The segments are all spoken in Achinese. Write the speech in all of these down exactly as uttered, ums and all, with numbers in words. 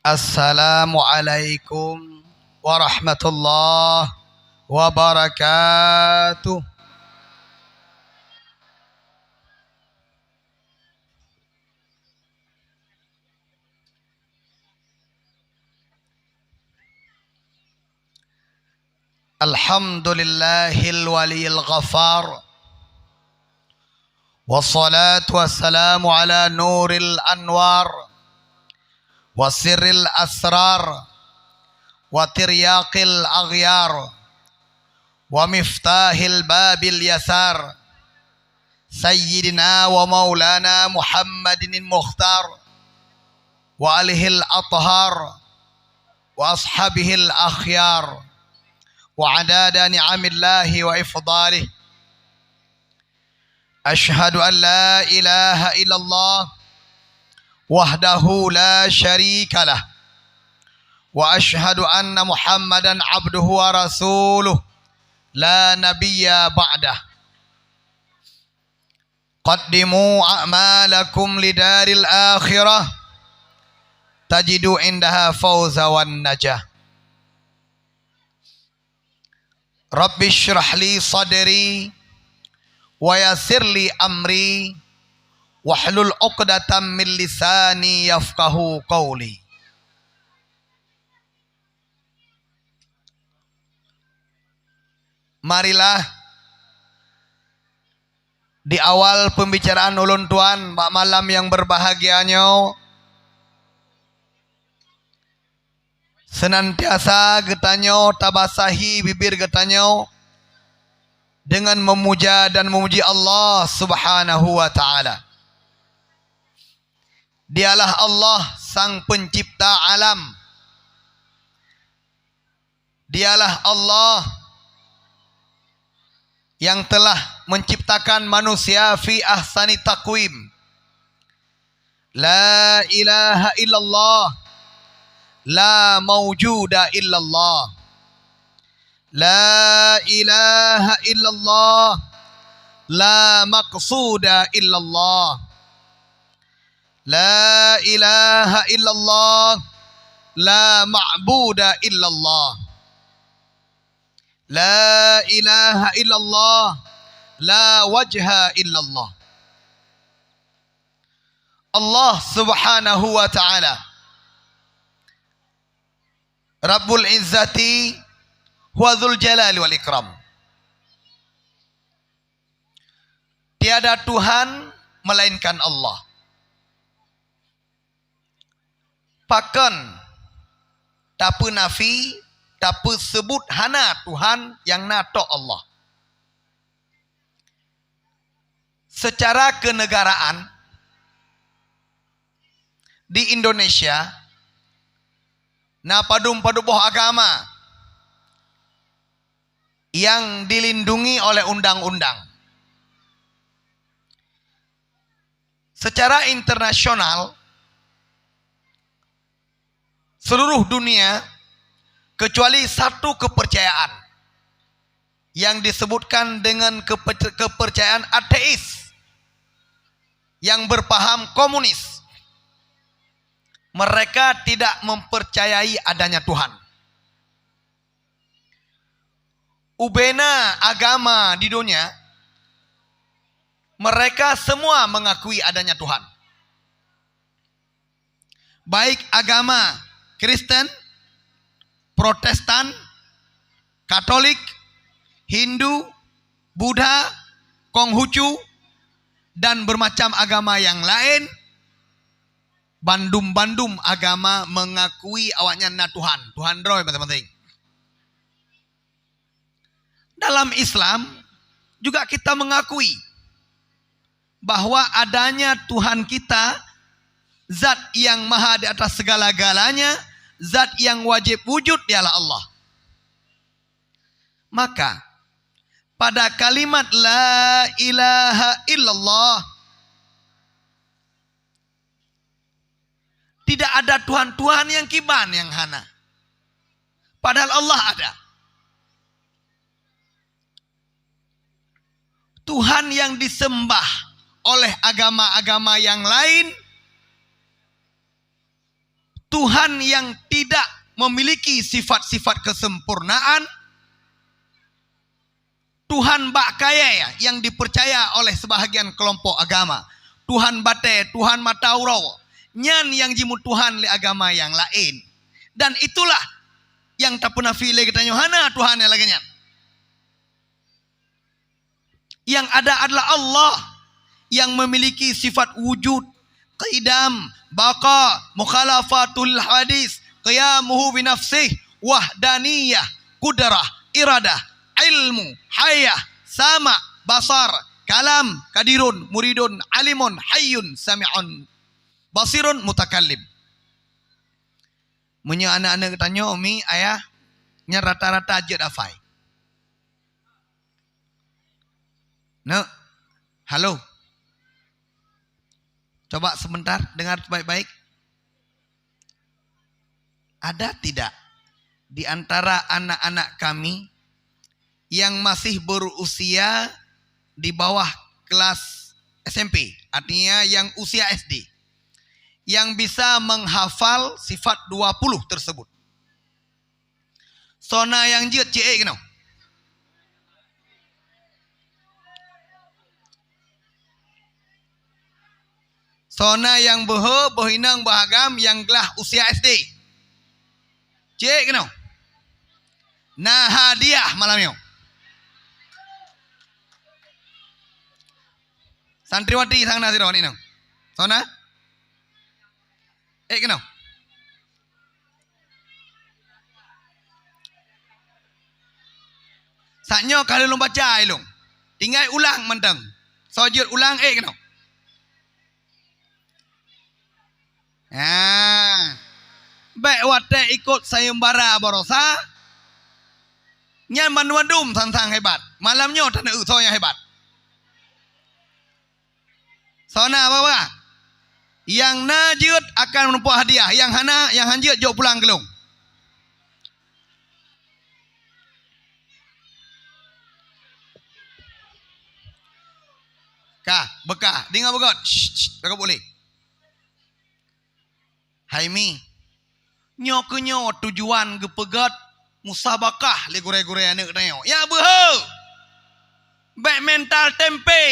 Assalamualaikum warahmatullahi wabarakatuh. Alhamdulillahil waliyil ghafar. Wassalatu wassalamu ala nuril anwar, wa sirril asrar, wa tiryaqil aghyar, wa miftahil babil yasar, Sayyidina wa Maulana Muhammadinil Mukhtar, wa alihil athhar, wa ashabihil akhyar, wa adada ni'amillahi wa ifdalih. Asyhadu an la ilaha illallah wahdahu la syarikalah, wa asyhadu anna Muhammadan abduhu wa rasuluh la nabiyya ba'dah. Qaddimu a'malakum lidaril akhirah, tajidu indaha fauza wan najah. Rabbi shrah li sadri, wa yassir li amri, wahlul uqdatam min lisani yafqahu qawli. Marilah di awal pembicaraan ulôn tuan bak malam nyang berbahagia nyoe, senantiasa geutanyoe tabasahi bibir geutanyoe dengan memuja dan memuji Allah Subhanahu wa Ta'ala. Dialah Allah Sang Pencipta alam. Dialah Allah yang telah menciptakan manusia fi ahsani taqwim. La ilaha illallah, la maujuda illallah. La ilaha illallah, la maqsuda illallah. La ilaha illallah, la ma'buda illallah. La ilaha illallah, la wajha illallah. Allah Subhanahu wa Ta'ala Rabbul Izzati wa Dzul Jalali wal Ikram. Tiada Tuhan melainkan Allah. Pakon tapeunafi, tapeuseubut hana Tuhan nyang na tok Allah. Secara kenegaraan, di Indonesia na padum-padum boh agama yang dilindungi oleh undang-undang. Secara internasional, seluruh dunia, kecuali satu kepercayaan yang disebutkan dengan kepe-, kepercayaan ateis yang berpaham komunis. Mereka tidak mempercayai adanya Tuhan. Ubena agama di dunia, mereka semua mengakui adanya Tuhan. Baik agama Kristen, Protestan, Katolik, Hindu, Buddha, Konghucu, dan bermacam agama yang lain, bandum-bandum agama mengakui awaknyan na Tuhan. Tuhan droe maséng-maséng. Dalam Islam juga kita mengakui bahwa adanya Tuhan kita, zat yang maha di atas segala-galanya, zat yang wajib wujud dialah Allah. Maka, pada kalimat la ilaha illallah, tidak ada tuhan-tuhan nyang kiban nyang hana. Padahal Allah ada. Tuhan yang disembah oleh agama-agama yang lain Tuhan yang tidak memiliki sifat-sifat kesempurnaan, Tuhan bak kayèe yang dipercaya oleh sebahagian kelompok agama, Tuhan batèe, Tuhan mata uroe, nyan nyang jimeutuhan lé agama nyang laén. Dan itulah nyang tapeunafi lé geutanyoe, hana Tuhan nyang lagèe nyan. Yang ada adalah Allah yang memiliki sifat wujud, qidam, baqa, mukhalafatul hadis, qiyamuhu binafsih, wahdaniyah, qudrah, iradah, ilmu, hayah, sama', basar, kalam, qadirun, muridun, alimun, hayyun, sami'un, basirun, mutakallim. Meunyoe aneuk-aneuk geutanyoe, umi, ayah, nyan rata-rata jeuet hafai. Neuk, halo. Coba sebentar, dengar baik-baik. Ada tidak di antara anak-anak kami yang masih berusia di bawah kelas S M P, artinya yang usia S D, yang bisa menghafal sifat dua puluh tersebut? Soe na nyang jeuet, cek ék keunoe. Soe na nyang beuhe, beuh inong, beuh agam nyang glah usia S D? Cek ék keunoe. Na hadiah malam nyoe. Santriwati sang na sidroe nyoe. Soe na? Ék keunoe. Saat nyoe ka lôn baca ilôn. Tinggai ulang mantong. Soe jeuet ulang, ék keunoe. Ha. Bèk watèe ikot sayembara barosa, nyan bandum-bandum sang-sang hebat. Malam nyoe taneuk eu soe nyang hebat. Soe na, Bapak? Nyang na jeuet akan meureumpok hadiah, nyang hana, nyang han jeuet jok pulang keu lôn. Ka, beukah. Deungö beugöt. Shh, shh, bèk ka boleh. Hai mi, nyoe keuh nyoe tujuan geupeugöt musabakah lé gurèe-gurèe aneuk tanyoe. Yak beuhe! Bèk mental tempe!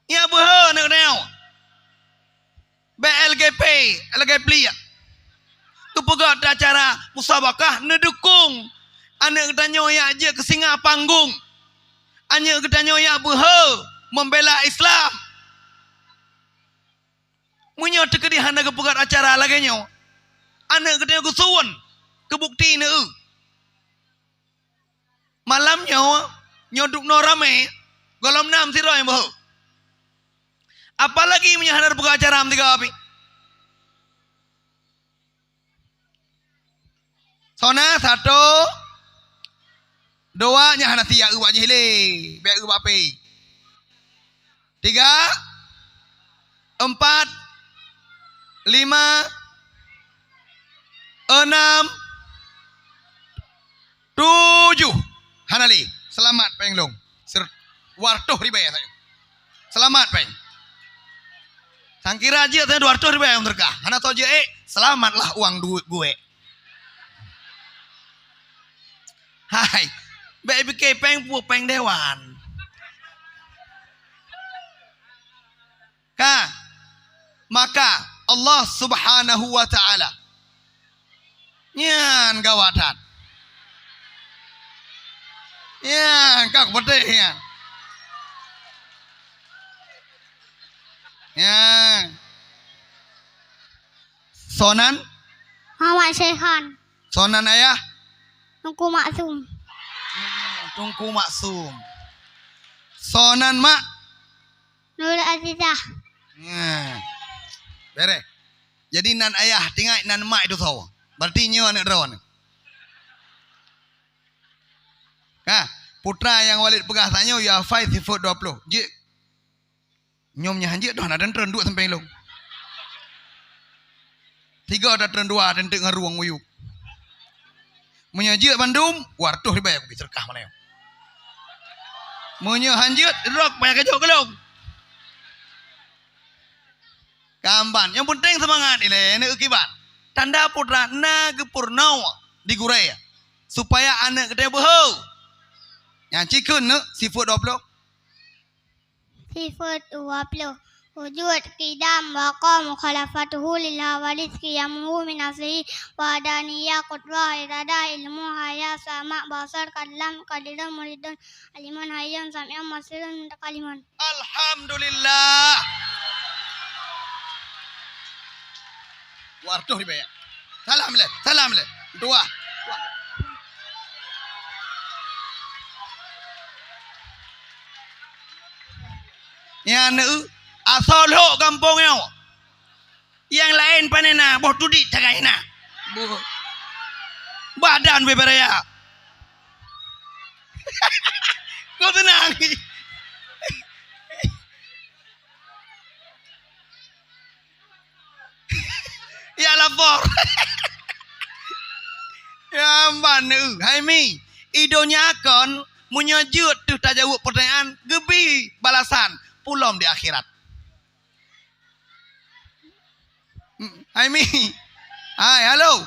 Yak beuhe aneuk tanyoe! Bèk L G P, L G pliek! Geupeugöt acara musabakah neudukong aneuk geutanyoe yak jeuet keu singa panggong. Aneuk geutanyoe yak beuhe membela Islam. Meunyoe teukeudi hana geupeugöt acara lagèe nyoe, aneuk geutanyoe geusuwon keu bukti neu. Malam nyoe, nyoe dubnoe ramè, gohlom nam sidroe nyang beuhe. Apalagi meunyoe hana teupeugöt acara meusigoe pih. Soe na, satu, dua, nyan hana siat eu bak jih lé, bèk eu bak pèng. Tiga, empat, lima, enam, tujuh. Hana lé. Seulamat pèng lôn. Ser-, dua reutôh ribèe saja. Seulamat pèng. Sangkira jeuet saja dua reutôh ribèe nyang teuka. Hana soe jeuet, eh, seulamatlah uang duit gue. Hai, bèk pike pèng peue, pèng dewan. Ka, maka Allah Subhanahu wa Ta'ala. Nyan gawat that. Nyan ka kupeuteh nyan. Nyan. Soe nan? Muhammad Syaihan. Soe nan ayah? Teungku Maksum. Hmm, Teungku Maksum. Soe nan mak? Nurul Azizah. Nah. Beres. Jadi nan ayah tinggai nan mak itu soe. Berarti nyoe aneuk droeneuh. Ka, putra nyang Walid peugah tanyoe ya hafai sifat dua puluh. Jeuet. Nyoe nyan han jeuet doh na dan treun duek sampéng lôn. Tiga dan treun dua dan teuk ngon rueng uyueb. Meunyoe jeuet bandum, dua reutôh ribèe kubi seudeukah malam nyoe. Meunyoe han jeuet, rok payah kajok keu lôn. Kamban. Nyang peunteng seumangat ilée, aneuk kiban. Tanda putra na geupeurunoe di gurée, supaya aneuk geutanyoe beuhe. Nyang cikheun neuk sifeuet dua ploh. Sifeuet dua ploh. Wujud, qidam, baqa, mukhalafatuhu lil hawadits, qiyamuhu min aslihi, wahdaniyah, qudrah, iradah, ilmu, hayah, sama', basar, kalam, qadirun, muridun, alimun, hayyun, sami'un, basirun, mutakalimun. Alhamdulillah. Dua ratus ribèe. Salam lé, salam lé. Dua. Nyan, eu, asoe lhok gampông nyoe. Nyang laén pane na, boh tudik tagai na. Boh. Badan beubaraya. Kau tenang. Ya lapor. Ya ban, eu, hai mi. I donya kon, meunyoe jeuet teuh tajaweueb peurtanyaan, geubi balasan, pulom di akhirat. Hmm, hai mi. Hai, halo.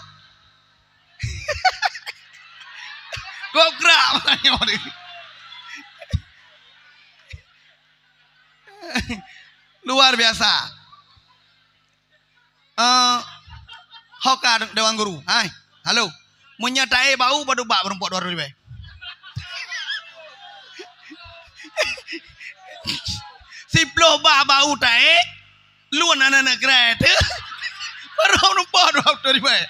Gobrak nyoe. Luar biasa. Eh, ho ka dewan guru. Hai, halo. Meunyoe taék bak u, padub bak meurumpok dua ratus ribèe. Siploh bak bak u taék, lôn aneuk-aneuk keurai teuh. Padub meurumpok dua ratus ribèe.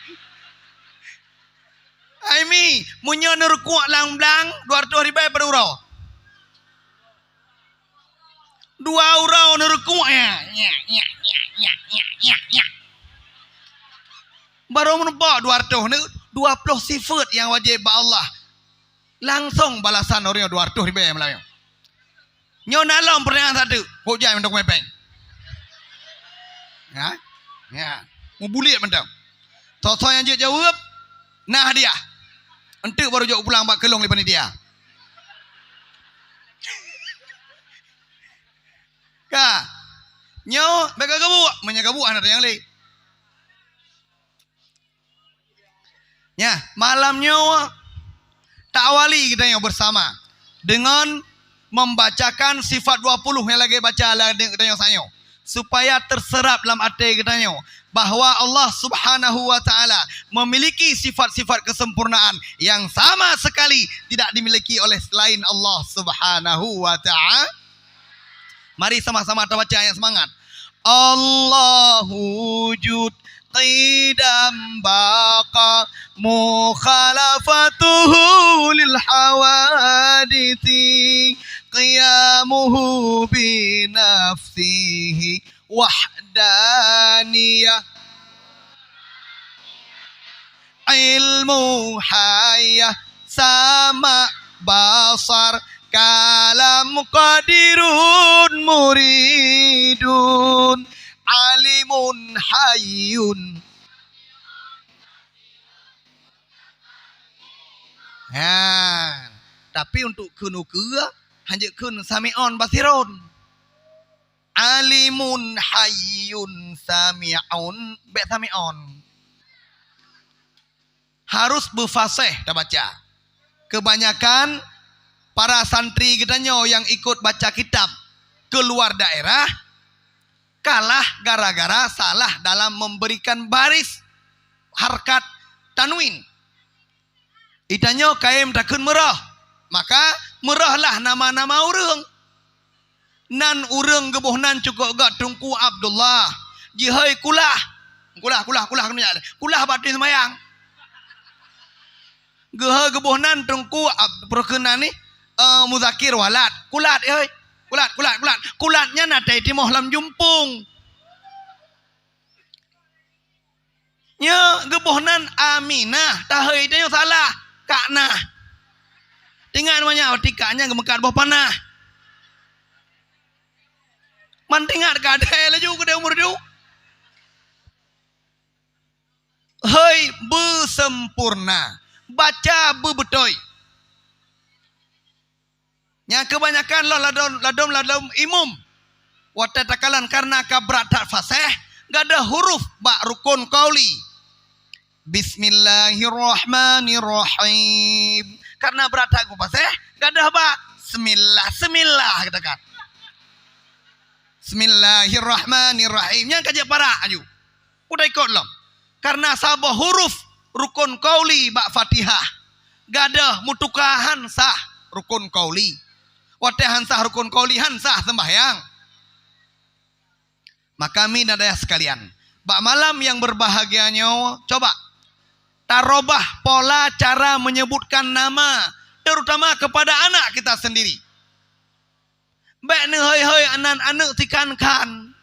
Hai mi, meunyoe neureukuek lam blang, dua ratus ribèe padub uroe. Dua uroe neureukuek, ya. Nyak, nyak, nyak, nyak, nyak, nyak, nyak. Barô meurumpok dua ratus, ni dua ploh sifeuet nyang wajéb bak Allah. Langsong balasan ureueng dua ratus ribèe malam nyoe. Nyoe na lom peurtanyaan satu, kok jai mantong mepeng. Ya? Ya. Mubuliek mantong. Soe-soe nyang jeuet jaweueb, na hadiah. Enteuk barô jok pulang bak keulong lé panitia. Ka. Nyoe bèk ka geubuek, meunyoe geubuek hana tanyong lé. Nyan, malam nyoe, ta'awali geutanyoe beusama deungon membacakan sifat dua puluh nyang lagèe baca lam geutanyoe sanyoe, supaya teuseurap lam até geutanyoe bahwa Allah Subhanahu wa Ta'ala memiliki sifat-sifat kesempurnaan yang sama sekali tidak dimiliki oleh selain Allah Subhanahu wa Ta'ala. Mari sama-sama tabaca nyang seumangat. Allahu wujud, qidam, baqa, mukhalafatuhu lil hawaditsi, qiyamuhu bi nafsihi, wahdaniyah, ilmu, hayah, sama', basar, kalam, qadirun, muridun, alimun, hayyun. Ha, tapi untuk kheun ukeue, hanjeuet kheun sami'un basirun. Alimun, hayyun, sami'un, bèk sami'un. Harus beufasih tabaca. Kebanyakan para santri geutanyoe nyang ikut baca kitab keuluar daerah kalah gara-gara salah dalam memberikan baris harkat tanwin. Geutanyoe kayém takheun meurah, maka meurahlah nama-nama ureueng. Nan ureueng geuboh nan cukôp gèt Teungku Abdullah. Jihôi kulah. Kulah, kulah, kulah, kulah, kulah bak teuen seumayang. Geuhôi geuboh nan Teungku Ab-, peureukeun nan ni, eh, Muzakir Walad. Kulat, hôi. Kulat, kulat, kulat. Kulat nyan na tai timoh lam jumpung. Nyoe geuboh nan Aminah, tahôi tanyoe salah, Kaknah. Teuingat manyak, watèe Kaknah geumeukat boh panah. Man teuingat kadai laju keudéh umur duek. Hôi beusempurna, baca beubeutôi. Nyang keubanyakan lom ladôm, ladôm, ladôm imum. Watèe takalon kareuna ka brat that fasih, Gadôh huruf bak rukun qauli. Bismillahirrahmanirrahim. Karena brat that geupaséh, gadôh bak semillah, semillah geutakot. Bismillahirrahmanirrahim. Nyan ka jeuet parak aju. Udah ikot lom. Karena saboh huruf rukun qauli bak Fatihah. Gadôh meutuka han sah rukun qauli. Watée han sah rukun qauli, han sah sembahyang. Maka minan ayah sekalian, bak malam yang berbahagia nyoe, coba tarobah pola cara menyebutkan nama, terutama kepada anak kita sendiri. Bék neuhôi-hôi anan aneuk tikan-kan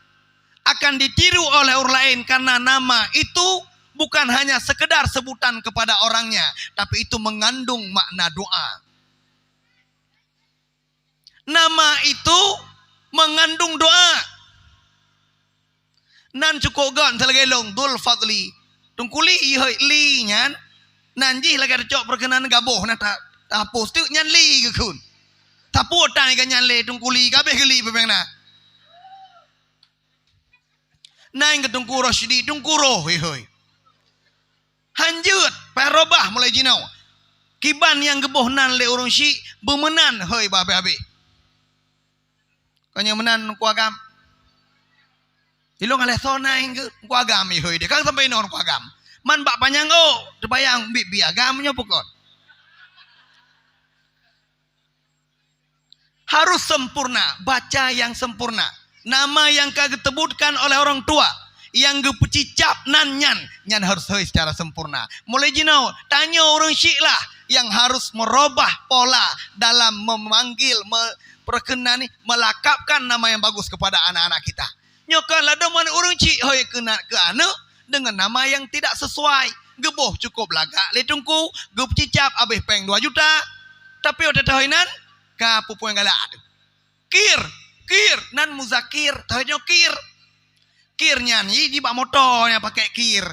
akan ditiru oleh ureuëng laén, karena nama itu bukan hanya sekedar sebutan kepada orangnya, tapi itu mengandung makna doa. Nama itu mengandung doa. Nan cukôp gét, miseue lagée lôn, Dzul Fadli. Teungku Li, ihôi Li nyan, nan jih lagée teucok perkenan gaboh na ta-, tahapus teuk nyan Li geukheun. Taputan iga nyan lé Teungku Li, gabéh geuli peubeng na. Nyan keu Teungku Rosydi, Teungku Roh, ihôi. Han jeuet, payah robah mulai jinoe. Kiban nyang geuboh nan lé ureuëng syiek beumeunan hôi bak habéh-habéh. Kon nyang meunan Teungku Agam. Ilong alah soe nan keu Teungku Agam ihôi deh. Kan sampai inoe Teungku Agam. Man bak panyang oh, teubayang bi-bi agam nyoe pukon. Harus sempurna, baca yang sempurna. Nama yang ka geutebutkan oleh orang tua, yang geupeucicap nan nyan, nyan harus hôi secara sempurna. Mulai jinoe, tanyoe ureuëng syiek lah yang harus merubah pola dalam memanggil, me-, perkenan ni, melakapkan nama yang bagus kepada anak-anak kita. Nyoe kan ladom ureuëng syiek hôi keu na-, keu aneuk deungon nama nyang tidak sesuai. Geuboh cukôp lagak lé teungku, geupeucicap habéh péng dua juta. Tapi watée teuhôi nan, ka peue-peue nyang galak teuh. Kir, kir, nan Muzakir, teuhôi nyoe Kir. Kir nyan, i, jibak moto nyang pakai kir.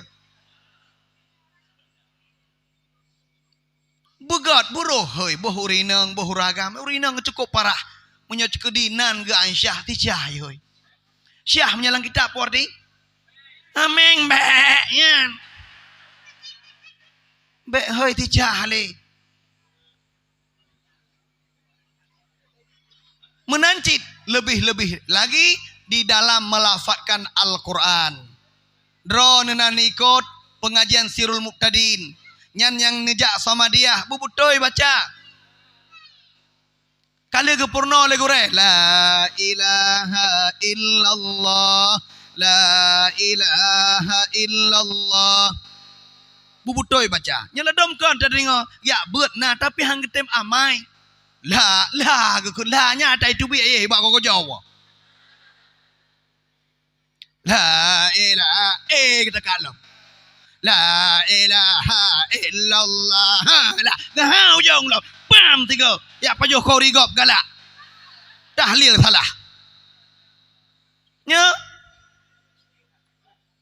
Beugét, buroh, hôi, boh ureuëng inong, boh ureuëng agam, ureuëng inong cukôp parah. Meunyoe ceukeudi nan geu-an syah, ti syah, hôi. Syah meunyoe lam kitab peue arti? Améng bék nyan. Bék, hôi, ti syah lé. Meunan cit leubeh-leubeh lagi di dalam melafazkan Al-Quran. Droeneuh na ikot pengajian Sirul Mubtadin. Nyan nyang neujak Samadiyah, beubeutôi baca. Ka lheueh geupeurunoe lé gurée, "La ilaha illallah, la ilaha illallah." Beubeutôi baca. Nyoe ladom kon tadeungoe, jak beuet na, tapi han geutem amai. La, la, geukheun la nyan ata itu biet, eh, bak gogo Jawa. La ilaha, eh, kita kalon. La ilaha illallah. Ha, la, nah, ujong lom. Pam, tiga. Ya, pajoh kori gob galak. Tahlil salah. Nya.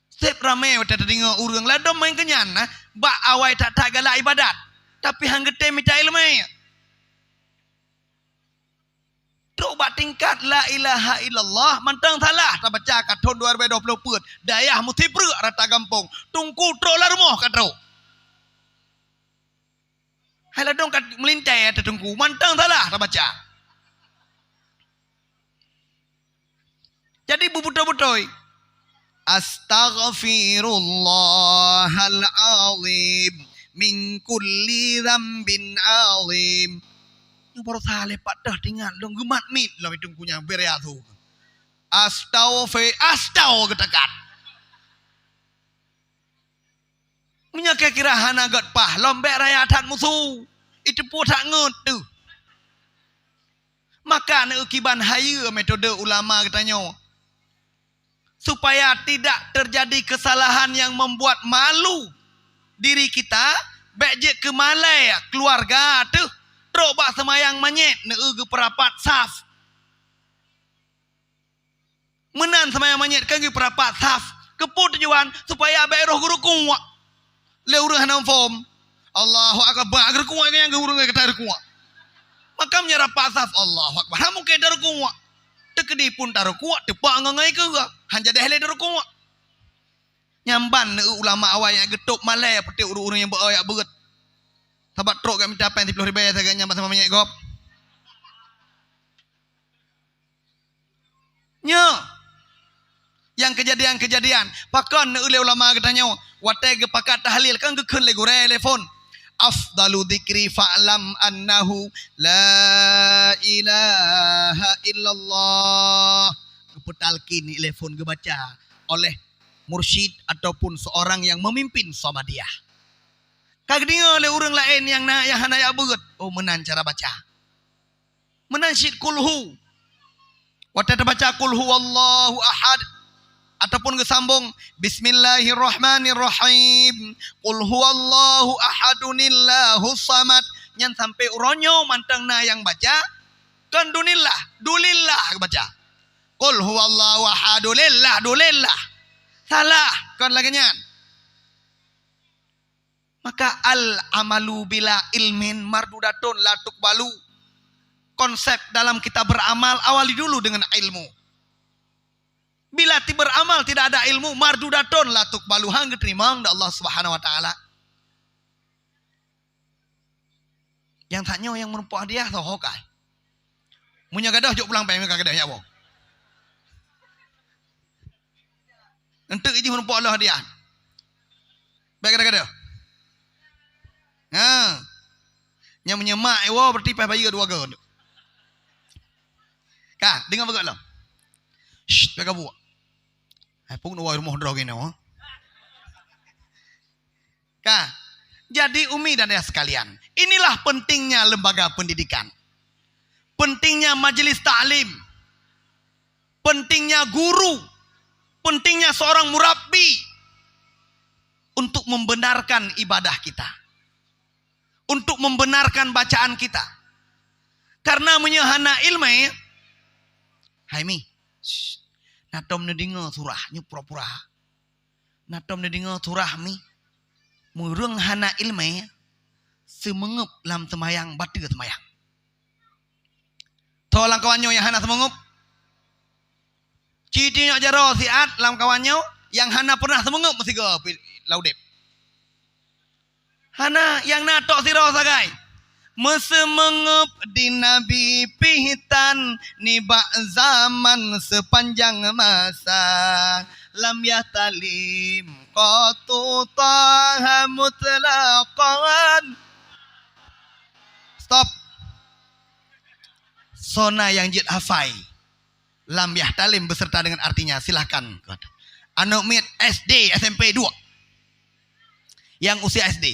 Seb ramé watée tadeungoe ureuëng ladom main keunyan, nah, bak awai that-that galak ibadat. Tapi han geutem mita iéleumé. Trok bak tingkat la ilaha illallah, mantong salah tabaca ka thon dua ribèe dua ploh peuet, dayah meusipreuk rata gampông, teungku trok lam rumoh ka trok. Hai ladong ka meulintèe ata teungku, mantong salah tabaca. Jadi beubeutôi-beutôi. Astaghfirullahal azim min kulli dzambin azim. Nyoe baroe saleh pat teuh teuingat lôn geumat miet lom teungku nyang beureusah. Astaghfi-, astau geutakat. Meunyoe kira-kira hana gét paih, lom bék raya that musu. Iteupeue that ngeut teuh. Maka neukiban hayeue metode ulama geutanyoe. Supaya tidak terjadi kesalahan yang membuat malu diri kita, bék jeuet keu malèe keuluwarga teuh. Trok bak seumayang manyét, neueu geupeurapat saf. Meunan seumayang manyét ka geupeurapat saf. Keupeue tujuan? Supaya bék roh geurukuk. Lé ureuëng hana muphom. Allahu Akbar, geurukuk nyang ureuëng ka tarukuk. Maka meunyoe rapat saf, Allahu Akbar. Hana mungken tarukuk. Teukeudi pun tarukuk, teupak ngon ngai keu. Han jadeh lé tarukuk. Nyang ban neu ulama awai nyang geutôb malèe putéh ureueng-ureueng nyang beu-, jak beuet. Sabab trok jak mita péng siplôh ribèe sagai nyan bak sama minyeuk gob. Nyoe nyang keujadian-keujadian. Pakon neu lé ulama geutanyoe watèe geupakat tahlil kan geukheun lé gurèe lé phôn. Afdalu dzikri fa'lam annahu la ilaha illallah. Geupeutalkin lé phôn geubaca oleh mursyid ataupun seorang yang memimpin Samadiyah. Ka geudeungoe lé ureueng laén nyang na, nyang hana jak beuet, oh, meunan cara baca. Meunan cit kulhu. Watèe tabaca qul huwallahu ahad ataupun geusambong bismillahirrahmanirrahim. Qul huwallahu ahadunillahus samad. Nyan sampai uroe nyoe mantong na nyang baca kon dunillah, dulillah baca. Qul huwallahu ahadulillah, dulillah. Salah, kon lagèe nyan. Maka al-amalu bila ilmin mardudatun la tuqbalu. Konsep dalam kita beramal awali dulu dengan ilmu. Bila ti beramal tidak ada ilmu, mardudatun la tuqbalu, han geuteurimong lé Allah Subhanahu wa Taala. Nyang tanyoe nyang meurumpok hadiah soe ho kai. Meunyoe gadôh jok pulang péng, ka gadôh nyak boh. Enteuk jih meurumpok Allah hadiah. Bèk gadôh-gadôh. Ha. Nyang meunyemak iwoe berarti paih bayeue dua go. Ka, deungoe beugöt lom. Shh, bèk gabuek. Hai pun wai rumoh droe geunoe. Ka. Jadi umi dan ayah sekalian, inilah pentingnya lembaga pendidikan. Pentingnya majelis taklim. Pentingnya guru. Pentingnya seorang murabbi untuk membenarkan ibadah kita. Untuk membenarkan bacaan kita. Karena meunyoe hana ileumèe, hai mi, shh, na tom neudeungoe surah nyoe pura-pura. Na tom neudeungoe surah mi, meureueng hana ileumèe, seumeungeup lam seumayang, bateue seumayang. Tho lam kawan nyoe nyang hana seumeungeup. Ci tinyok jaroe siat lam kawan nyoe nyang hana pernah seumeungeup meusigoe pi-, lam udép. Hana, nyang na tok sidroe sagai. Meuseumeungeup di Nabi pih tan nibak zaman sepanjang masa. Lam yahtalim qatu Taha mutlaqan. Stop. Soe na nyang jeuet hafai Lam Yahtalim beserta dengan artinya, silahkan. Aneuk miet S D, S M P dua. Nyang usia S D.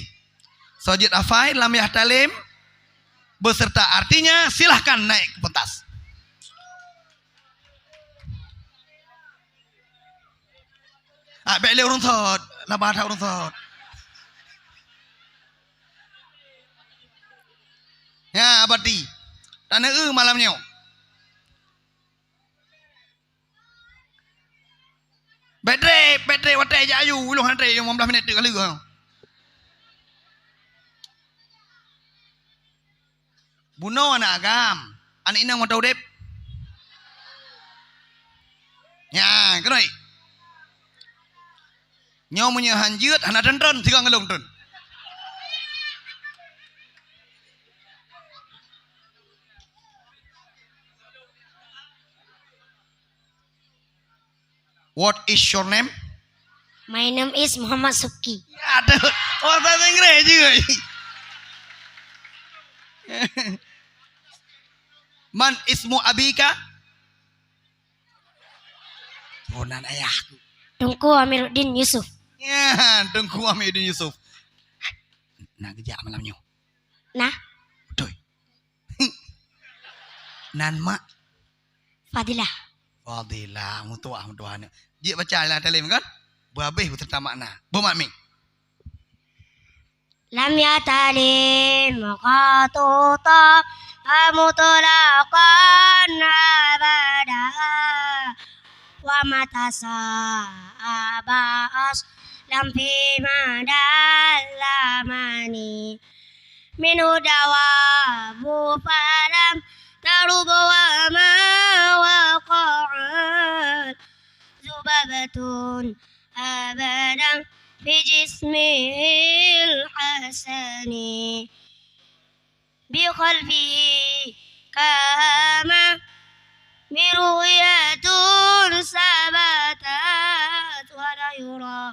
Soe jeuet hafai Lam Yahtalim beserta artinya, silahkan naik ke pentas. Ah, bèk lé ureueng sot, laba that ureueng sot. Nyan, abati. Taneuk eu malam nyoe. Bèk trép, bèk trép watèe jak aju, ulôn hana trép, limong blaih minèt teuk ka lheueh. Bunoe aneuk agam, aneuk inong mantong udép. Nyan, keunoe. Nyoe meunyoe han jeuet, hana tron-tron, sigoe ngon lôn tron. What is your name? My name is Muhammad Suki. Aduh, bahasa Inggris juga. Man ismu abika? Oh, nan ayah aku. Teungku Amiruddin Yusuf. Ya, Teungku Amiruddin Yusuf. Nak geujak malam nyoe? Nah. Betul. Nan mak? Fadilah. Fadilah, mutuah, mutuah aneuk. Jeuet baca Lam Yahtalim kan? Beuhabéh beserta makna. Boh mak mi. Lam Yahtalim qatu Taha mutlaqan abada. Wa mata sya'a aslan fi madal zamani. Minhu dawabu falam tarub wa ma waqa'a. Zubabatun أبدا في جسمه الحسن، بقلبه كما برؤية ثبتت، ولا يرى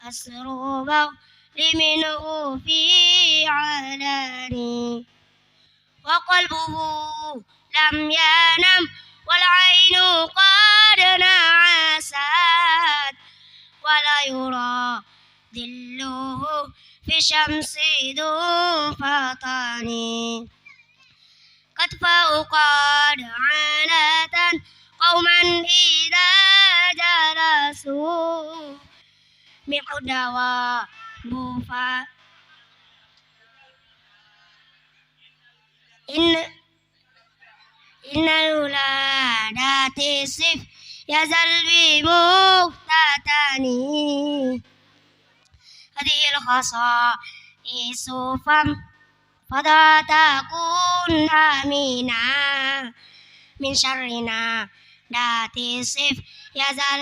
أثر بول منه في علن، وقلبه لم ينم والعين قد نعست، ولا يرى ظله في الشمس ذو فطن، قد فوقد عانة قوما إذا جلسوا، من الدواب ف-، إن، إن الولادة سيف يزال بمقتتن، هذه الخصائص فم فلا تكن آمنا من شرنا، ذات السيف يزال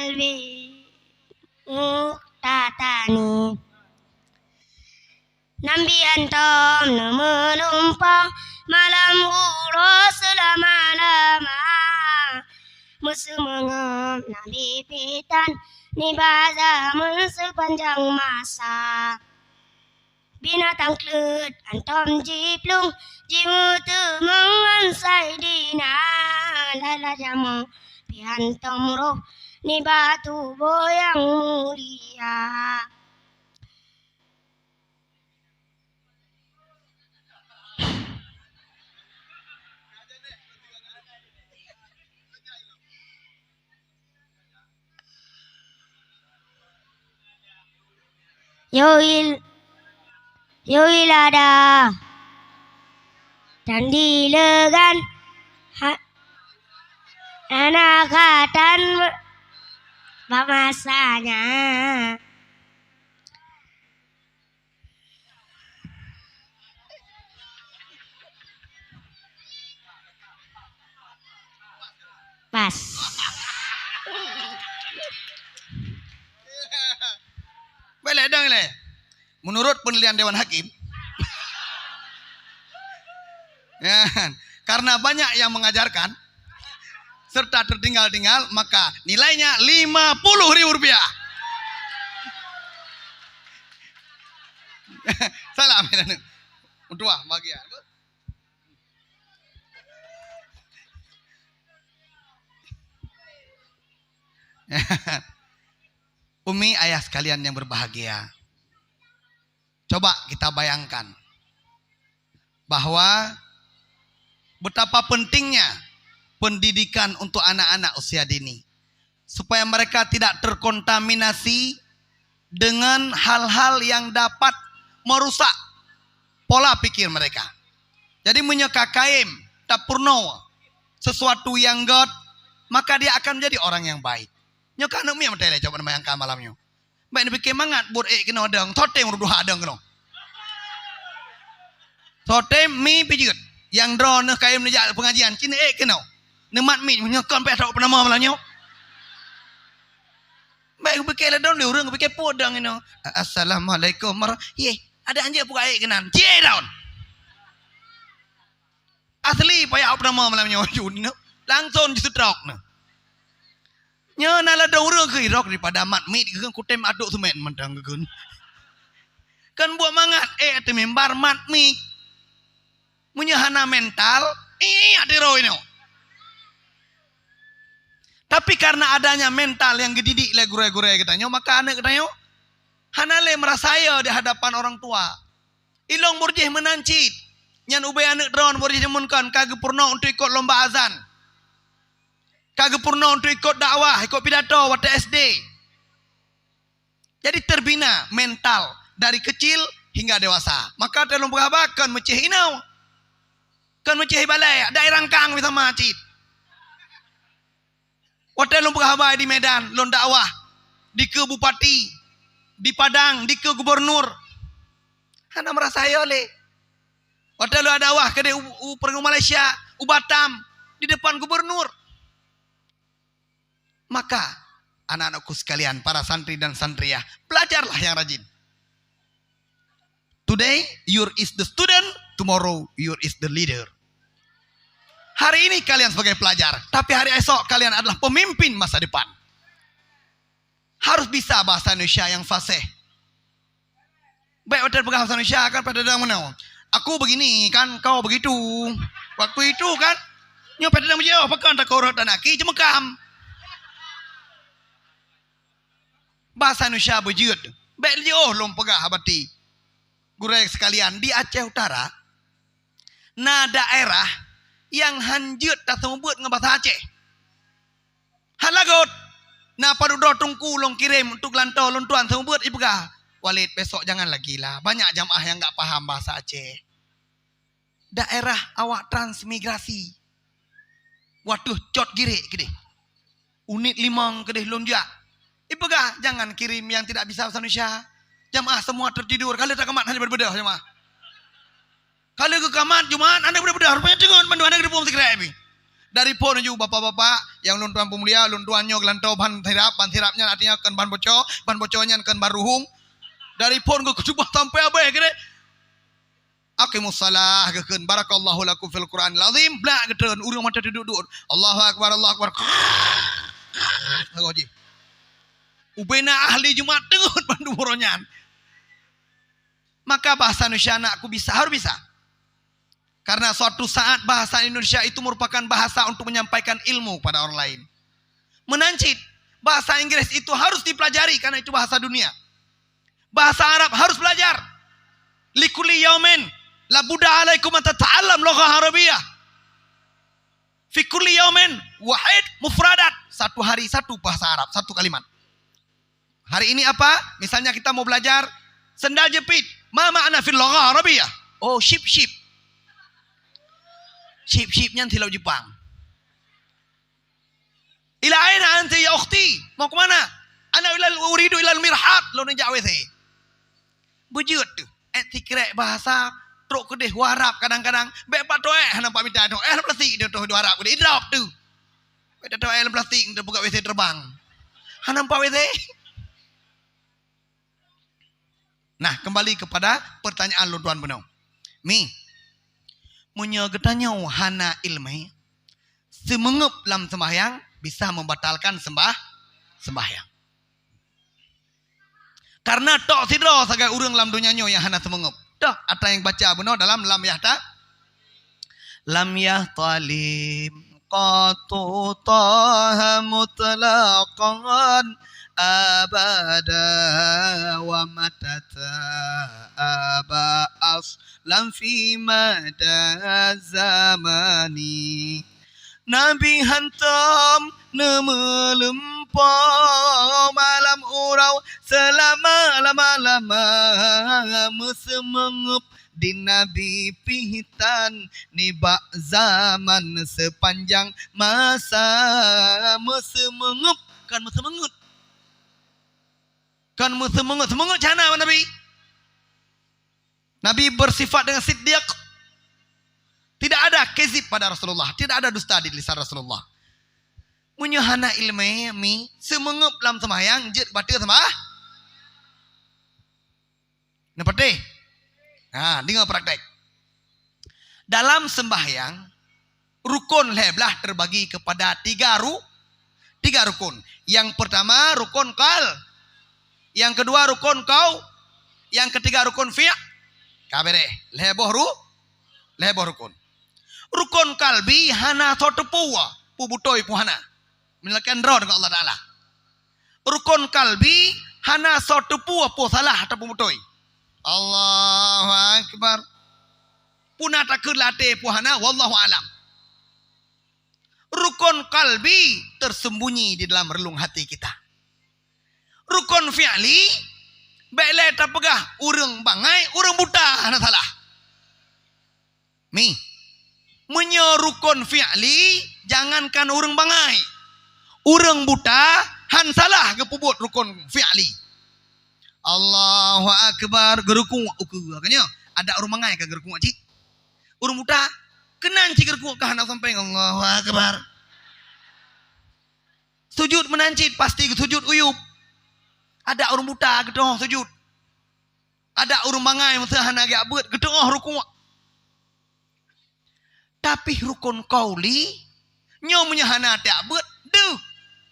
بمقتتن. Nabi hantom neumeunumpang malam uroe seulama-lama. Meuseumeungeup Nabi pih tan nibak zameun seupanjang masa. Binatang kleuet hantom jiplueng, jimeuteumeung ngon Saidina. Lala jamong pih hantom roh nibak tuboh nyang mulia. Yoil, yoilada. Dan dileugan ha-, hana khatan bak masanya. Pas. Boleh dong le. Menurut penilaian Dewan Hakim, ya, karena banyak yang mengajarkan, serta tertinggal-tinggal, maka nilainya lima puluh ribu rupiah. Salam. Untuk ah, bagian. Umi, ayah sekalian yang berbahagia, coba kita bayangkan bahwa betapa pentingnya pendidikan untuk anak-anak usia dini, supaya mereka tidak terkontaminasi dengan hal-hal yang dapat merusak pola pikir mereka. Jadi, meunyoe ka kayém tapeurunoe sesuatu nyang gét, maka dia akan menjadi orang yang baik. Nyoe ka aneuk miet meutai lé, coba bayangkan malam nyoe. Baik neupike mangat buet ék keunoe dong, soe tém ureueng tuha dong keunoe. Soe tém mi pih jeuet. Nyang droeneuh kayém neujak pengajian, cit ék keunoe. Neumat miet, meunyoe kon payah trok peunamoh malam nyoe. Baik kupike lé dong, lé ureueng kupike peue dong inoe. Assalamualaikum warah-, yeh, ada anjeuk peugah ék keunan. Cit daun. Asli payah peunamoh malam nyoe, langsung jiseutrok nyoe. Nyoe na ladôm ureueng keu irok daripada mat miet keu kutem aduk seumén mantong geukheun. Kan buet mangat ék ateueh mimbar mat miet. Meunyoe hana mental, iya tiroe nyoe. Tapi karena adanya mental nyang geudidik lé gurée-gurée geutanyoe, maka aneuk geutanyoe hana lé meurasa yo di hadapan orang tua. Ilong boh jih meunan cit. Nyan ubé aneuk droen boh jih jameun kon ka geupeurunoe untuk ikot lomba azan. Ka geupeurunoe untuk ikot dakwah, ikot pidato watée S D. Jadi terbina mental dari kecil hingga dewasa. Maka watée lôn peugah haba kon meucéh inoe. Kon meucéh ibalée, ada irangkang bisa macit. Watée lôn peugah haba di Medan, lôn dakwah, dikeue bupati, di Padang, dikeue gubernur. Hana meurasa yo lé. Watée lôn dakwah keudeh u, u, u Malaysia, u Batam, di depan gubernur. Maka, Anak-anakku sekalian, para santri dan santriah, belajarlah yang rajin. Today, you is the student, tomorrow, you is the leader. Hari ini kalian sebagai pelajar, tapi hari esok kalian adalah pemimpin masa depan. Harus bisa bahasa Indonesia yang fasih. Baik, watèe peugah bahasa Indonesia kan, padahai meunoe. Aku begini kan, kau begitu. Waktu itu kan, nyoe padahai meujiôh, pakon takot rot dan aki, ceumeukamp. Bahasa Indonesia beujeuet. Bèk jiôh lôn peugah bati. Gurèe sekalian, di Aceh Utara, na daerah nyang han jeuet taseumeubeuet ngon bahasa Aceh. Han lagot. Na padub droe teungku lôn kirém untuk geulantoe lôn tuan seumeubeuet, ipeugah, "Walid, besok jangan lagi lah. Banyak jamaah nyang gak paham bahasa Aceh." Daerah awak transmigrasi. Watèe cot girek keudeh. Unit limong keudeh lôn jak. Ipeugah, "Jangan kirim yang tidak bisa bahasa Indonesia. Jamaah semua tertidur. Ka lheueh takamat hana beudôh jamaah." Ka lheueh geukamat Jumat, hana beudôh-beudôh. Rupanya teungeut bandum hana geuteupeue sikrek pih. Dari phon laju, "Bapak-bapak nyang lôn tuan peumulia, lôn tuan nyoe geulantoe ban sirap, ban sirap nyan artinya kon ban boco, ban boco nyan kon ban ruhueng." Dari phon geukeutubah sampai abéh keudeh. "Aqimus shalah," geukheun, "Barakallahu lakum fil Qur'anil azim." Blak geutreun, ureueng mata teuduek-duek. "Allahu akbar, Allahu akbar." Lagoe jih. Ubena ahli Jumat teungeut bandum uroe nyan. Maka bahasa Indonesia anakku bisa, harus bisa. Karena suatu saat bahasa Indonesia itu merupakan bahasa untuk menyampaikan ilmu kepada orang lain. Meunan cit, bahasa Inggris itu harus dipelajari karena itu bahasa dunia. Bahasa Arab harus belajar. Likulli yaumin labudda alaikum an tata'allam lughah arabiyyah. Fi kulli yaumin wahid mufradat. Satu hari satu bahasa Arab, satu kalimat. Hari ini apa? Misalnya kita mau belajar sendal jepit. Ma ma'na fil lughah arabiyyah? Oh, ship-ship. Ship-ship nyan silop Jepang. Ila aina anti ya ukhti? Mau ke mana? Ana ila uridu ilal mirhat, lôn jak W C. Beujeuet teuh. Eh, sikrek bahasa trok keudeh u Arab kadang-kadang. Bèk pat toh, eh, hana pat mita toh. Eh, plastik dia toh di Arab keudeh. Idrop teuh. Bèk toh, eh, plastik dia peugah W C terbang. Hana pat W C. Nah, kembali kepada pertanyaan lôn tuan bunoe. Mi, meunyoe geutanyoe hana iéleumé, seumeungeup lam seumbahyang bisa membatalkan sembah-, sembahyang. Karena tok sidroe sagai ureueng lam donya nyoe nyang hana seumeungeup. Dah, ata nyang baca bunoe dalam Lam Yahta-, Lam Yahtalim qatu Taha mutlaqan abada wa matata aba aslan fi mada zamani. Nabi hantom neumeuleumpo malam uroe seulama-lama-lama meuseumeungeup di Nabi pih tan nibak zaman sepanjang masa meuseumeungeup, kon meuseumeungeup. Kon meuseumeungeup, seumeungeup cana Nabi. Nabi bersifat dengan siddiq. Tidak ada kezib pada Rasulullah, tidak ada dusta di lisan Rasulullah. Meunyoe hana iéleumé, mi, seumeungeup lam seumayang jeuet bateue seumayang. Neupatéh? Ha, deungoe praktek. Dalam sembahyang, rukun lhèe blaih terbagi kepada tiga ru-, tiga rukun. Yang pertama rukun qal-, yang kedua rukun qau-, yang ketiga rukun fi'l. Ka beureh, lhèe boh ru-, lhèe boh rukun. Rukun kalbi hana soe teupeu, peue beutôi peue hana. Meunyoe lakèe droe deungon Allah Taala. Rukun kalbi hana soe teupeu peue salah ataupun beutôi. Allahu Akbar. Peue na takheun lam até peue hana, wallahu alam. Rukun kalbi tersembunyi di dalam relung hati kita. Rukun fi'li, bèk lé tapeugah ureueng bangai, ureueng buta hana salah. Mi, meunyoe rukun fi'li, jangankan ureueng bangai, ureueng buta han salah geupeubuet rukun fi'li. Allahu Akbar, geurukuk ukeue, ka nyoe. Adak ureueng bangai ka geurukuk cit. Ureueng buta, keunan cit geurukuk ka hana sampai, Allahu Akbar. Sujud meunan cit pasti geusujud uyueb. Adak ureuëng buta geuteungoh sujud. Adak ureuëng bangai meuseu hana geujak beuet geuteungoh rukuk. Tapi rukun qauli, nyoe meunyoe hana tajak beuet, deuh.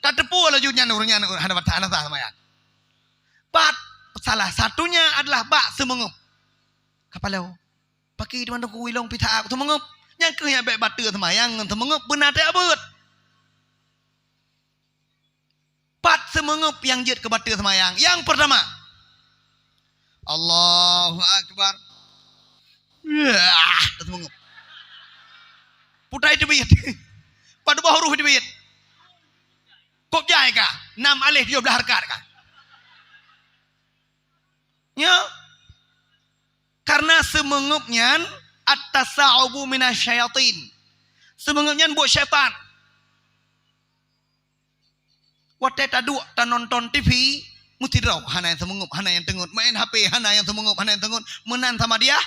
Tateupeue laju nyan ureuëng nyan hana, hana sah seumayang. Pat, salah satunya adalah bak seumeungeueb. Kapalo, pakri teuma teungku ilong pih that seumeungeueb. Nyang keuh nyang bék bateue seumayang ngon seumeungeueb beuna tajak beuet. Pat seumeungeueb nyang jeuet keu bateue seumayang. Nyang peurtama, Allahu Akbar. Yah, seumeungeueb. Putai teubiet. Padub boh huruf teubiet. Kôb jai ka. Nam aleh tujoh blaih hareukat ka. Nyo. Karena seumeungeueb nyan at-tasa'ubu minasyayatin. Seumeungeueb nyan buet syaitan. Watée taduek tanonton T V, meusidroe hana nyang seumeungeueb, hana nyang teungeut. Main H P hana nyang seumeungeueb, hana nyang teungeut. Meunan sama dia.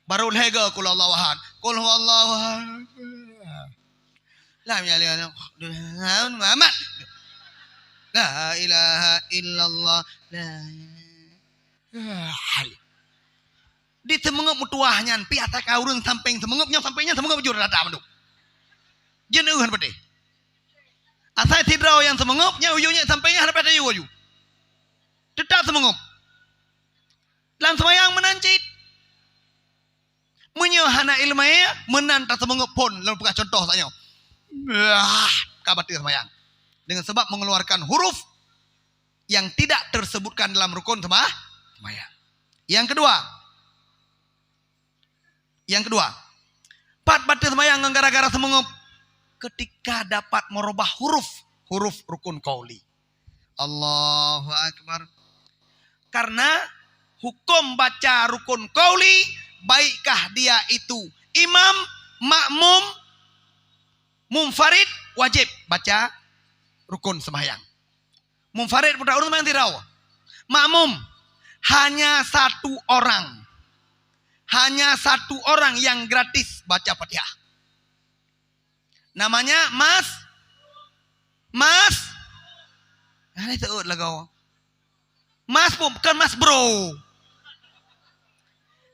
Baru lhée goe qul huwallahu ahad. Qul huwallahu ahad. Lam yalid walam yulad. Muhammad. La ilaha illallah. La ilaha. Di seumeungeueb meutuwah nyan, pih ata ka ureuëng sampéng seumeungeueb, nyang sampéng nyan seumeungeueb jur rata mandum. Jeuet neueh han peudeh. Asai sidroe nyang seumeungeueb, nyang uyueng nyang sampéng nyan hana payah tayue aju. Teutap seumeungeueb. Lam seumayang meunan cit. Meunyoe hana iéleumé, meunan taseumeungeueb phon, lôn peugah cuntoh saat nyoe. Wah, ka bateue seumayang. Dengan sebab mengeluarkan huruf yang tidak tersebutkan dalam rukun sema-, seumayang. Yang kedua, yang kedua, pat bateue seumayang ngon gara-gara seumeungeueb ketika dapat merubah huruf, huruf rukun qauli. Allahu Akbar. Karena hukum baca rukun qauli, baikkah dia itu imam, makmum, munfarid, wajib baca rukun sembahyang. Munfarid putra ureuëng sembahyang sidroe. Makmum, hanya satu orang. Hanya satu orang yang gratis baca Fatihah. Namanya Mas, Mas, hana teuôt lagoe. Mas pun bukan Mas Bro.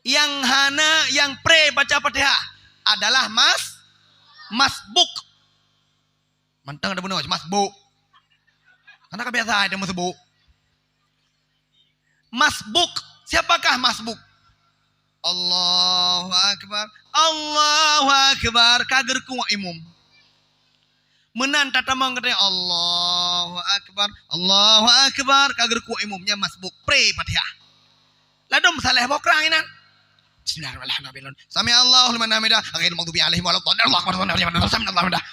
Yang hana, yang pre baca Fatihah adalah Mas, Mas Buk. Mantong ada benar Mas Buk. Karena kan biasa ada Mas Buk. Masbuk. Siapakah masbuk? Allahu Akbar. Allahu Akbar. Ka geurukuk imum. Meunan tatamong keu Allahu Akbar. Allahu Akbar. Ka geurukuk imum. Nyan masbuk. Pre Fatihah. Ladôm saléh boh krang inan. Bismillahirrahmanirrahim. Sami Allahu liman hamidah. Ghairil maghdubi alaihim waladdallin. Allahu Akbar. Sami Allahu liman hamidah.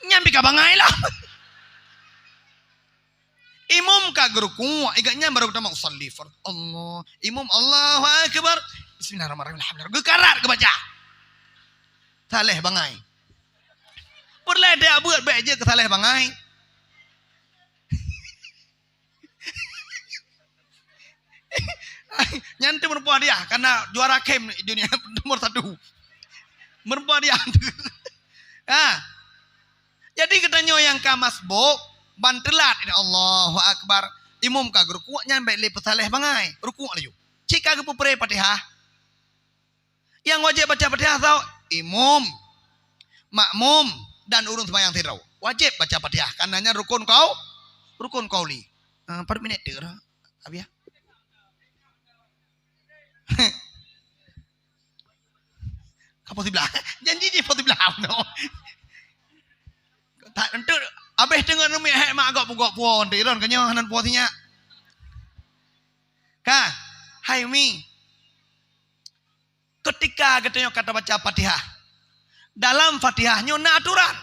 Nyan pih ka bangai lah. Imum ka geurukuk, i gobnyan baru geutamong usalli fard. Allah. Imum Allahu Akbar. Bismillahirrahmanirrahim. Alhamdulillah. Geukarat geubaca. Saléh bangai. Peureulée tajak beuet bék jeuet keu saléh bangai. Nyan teuh meureumpok hadiah karena juara camp dunia nomor satu. Meureumpok hadiah. Ha. Jadi geutanyoe nyang ka masbuk, ban teulat, Allahu Akbar. Imum ka geurukuk, nyan bék lé peusaléh bangai. Rukuk laju. Cit ka geupeupreh Fatihah. Nyang wajéb baca Fatihah soe? Imum, makmum, dan ureuëng seumayang sidroe. Wajéb baca Fatihah, karena nyan rukun qau-, rukun qauli. Ah, empat minit tu dah. Habis ya? Ka poh siblaih. Janji jih poh siblaih no. Tak entuk habéh teungoh neumi hék mak gok pugok puo, enti iron keunyoe hana puo sinyak. Ka, hai umi. Ketika geutanyoe ka tabaca Fatihah, dalam Fatihah nyoe na aturan.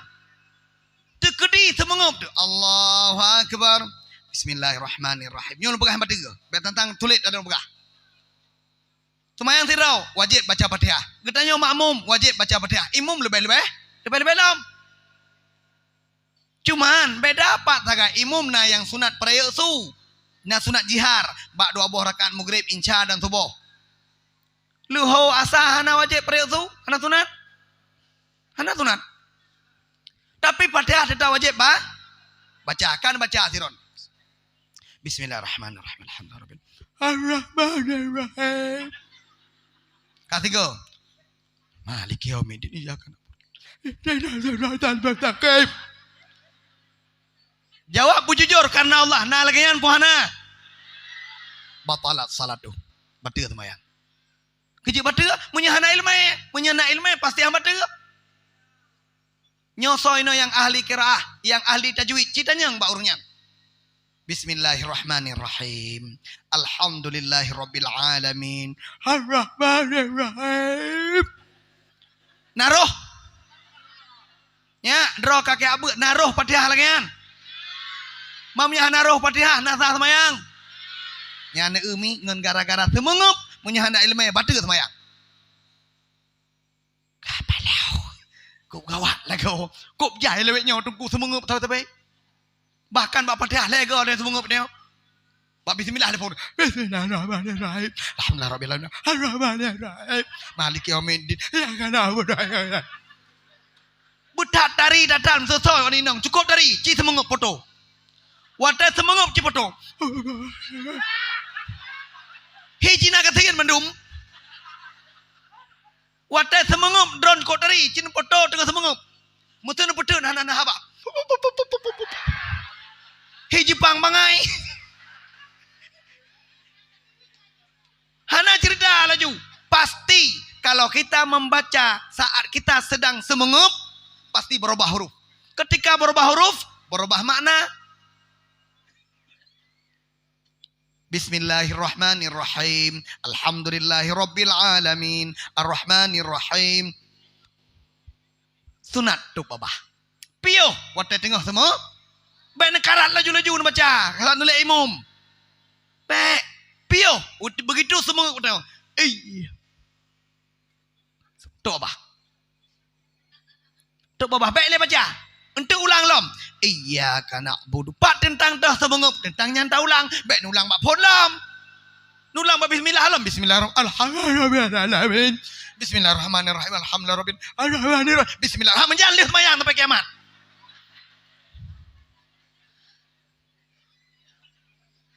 Teukeudi seumeungeup tu, Allahu Akbar. Bismillahirrahmanirrahim. Nyoe lôn peugah bateue. Bék tantang tuléh dah lôn peugah. Seumayang sidroe wajéb baca Fatihah. Geutanyoe makmum wajéb baca Fatihah. Imum leubeh-leubeh, leubeh-leubeh lom. Cuman beda pat sagai imum na nyang sunat peurayeuk su, na sunat jihar bak dua boh rakaat Maghrib, Isya dan Suboh. Leuho asa hana wajéb peurayeuk su, hana sunat. Hana sunat. Tapi Fatihah teutap wajéb ba-, baca. Kan baca sidroe. Bismillahirrahmanirrahim. Alhamdulillah. Ar-Rahmanirrahim. Ka sigoe. Maliki yaumiddin. Iyyaka na'budu. Ihdinas siratal mustaqim. Jawab beujujur karena Allah. Na lagée nyan puhana. Batalat salatuh. Bateue seumayang. Keujeuet bateue, meunyoe hana iéleumé. Meunyoe na iéleumé, pasti han bateue. Nyoe soe inoe nyang ahli qiraah, nyang ahli tajwid, ci tanyong bak ureuëng nyan. Bismillahirrahmanirrahim. Alhamdulillahirabbil alamin. Arrahmanirrahim. Na roh. Nyak, droe kakée abeuet, na roh Fatihah lagée nyan. Meunyoe hana roh Fatihah, na sah seumayang. Nyan na umi ngon gara-gara seumeungeup, meunyoe hana iéleumé, bateue seumayang. Ka palau. Kok gawat lagoe. Kok jai lewat nyoe teungku seumeungeup tahu tapi. Bahkan bak Fatihah lego ada seumeungeup nyoe. Bak bismillah telepon. Bismillahirrahmanirrahim. Alhamdulillah rabbil alamin. Arrahmanirrahim. Maliki yaumiddin. Iyyaka na'budu wa iyyaka nasta'in. Beutat tari datang seusoi wan inong. Cukup tari. Ci seumeungeup foto. Watée seumeungeup ci foto. Hi Cina ka seugen mandum. Watée seumeungeup droen kot tari, cit poto teungoh seumeungeup. Meuteun peuteun hana na haba. Hi Jepang bangai. Hana cerita laju. Pasti kalau kita membaca saat kita sedang seumeungeup, pasti berubah huruf. Ketika berubah huruf, berubah makna. Bismillahirrahmanirrahim. Alhamdulillahirabbil alamin. Arrahmanirrahim. Sunat tôb babah. Piôh watée teungoh seumeungeup. Bék neukarat laju-laju neubaca, karat nulek imum. Bék. Piôh, begitu seumeungeup watée. Iya. Tôb babah. Tôb babah, bék lé baca. Enteuk ulang lom. Iyyaka na'budu. Pat teuntang toh seumeungeup, teuntang nyan taulang. Bék neulang bak phon lom. Neulang bak bismillah lom. Bismillahirrahmanirrahim. Alhamdulillahirabbil alamin. Bismillahirrahmanirrahim. Alhamdulillahirabbil alamin. Bismillah. Ha, meujan lheueh seumayang sampai kiamat.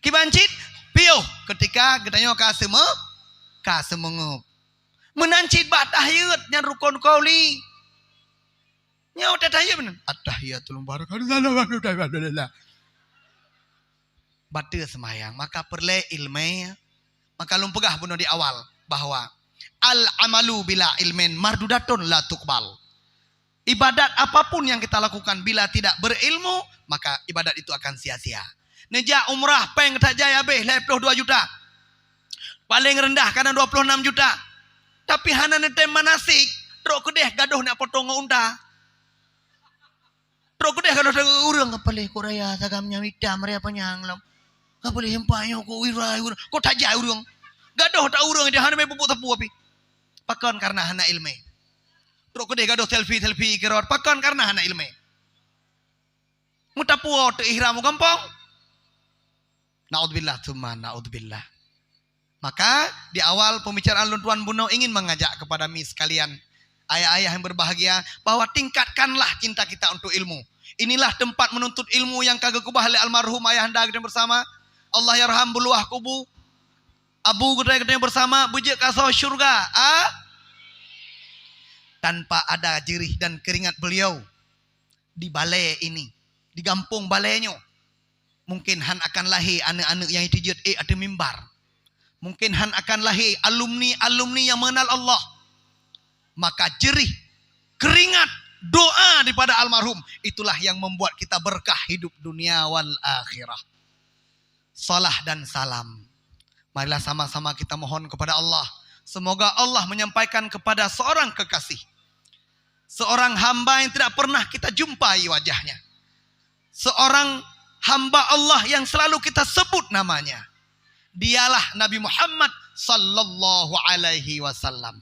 Kiban cit, piôh ketika geutanyoe ka seumeu-, ka seumeungeup. Meunan cit bak tahiyat nyan rukon qauli. Nyoe watée tahiyat meunan. At-tahiyatul mubarakatuh. Alhamdulillah. Bateue seumayang, maka peureulée iéleumé. Maka lôn peugah bunoe di awal bahwa al-amalu bila ilmin mardudatun la tuqbal. Ibadat apapun yang kita lakukan bila tidak berilmu, maka ibadat itu akan sia-sia. Neujak umrah péng tajak habéh lhée ploh dua juta. Paléng reundah kadang dua ploh enam juta. Tapi hana neutem manasik, trok keudeh gadoh nak potong ngon unta. Trok keudeh gadoh ureuëng, "Ka paléh kok raya sagam nyang itam raya panyang lom. Ka paléh empat nyoe kok irai ureuëng, kok tajak ureuëng." Gadoh tak ureuëng ija hana mé pupuk sapu api. Pakon? Karena hana iéleumé. Trok keudeh gadoh selfie-selfie keurot. Pakon? Karena hana iéleumé. Meutapuo teuk ihram u gampông. Naudzubillah tsumma naudzubillah. Maka di awal pembicaraan lôn tuan bunoe ingin mengajak kepada mi sekalian, ayah-ayah yang berbahagia, bahwa tingkatkanlah cinta kita untuk ilmu. Inilah tempat menuntut ilmu yang ka geukeubah lé almarhum ayahanda geutanyoe bersama. Allah yarham beuluah kubu. Abu geutanyoe, geutanyoe bersama beujeuet kasoe syurga. A? Tanpa ada jerih dan keringat beliau di balai ini, di gampông balai nyoe, mungkin han akan lahé aneuëk-aneuëk nyang jiteubiet ék ateueh mimbar. Mungkin han akan lahé alumni-alumni nyang mengenal Allah. Maka jerih, keringat, doa daripada almarhum, itulah yang membuat kita berkah hidup dunia wal akhirah. Salah dan salam. Marilah sama-sama kita mohon kepada Allah. Semoga Allah menyampaikan kepada seorang kekasih, seorang hamba yang tidak pernah kita jumpai wajahnya, seorang hamba Allah yang selalu kita sebut namanya. Dialah Nabi Muhammad sallallahu alaihi wasallam.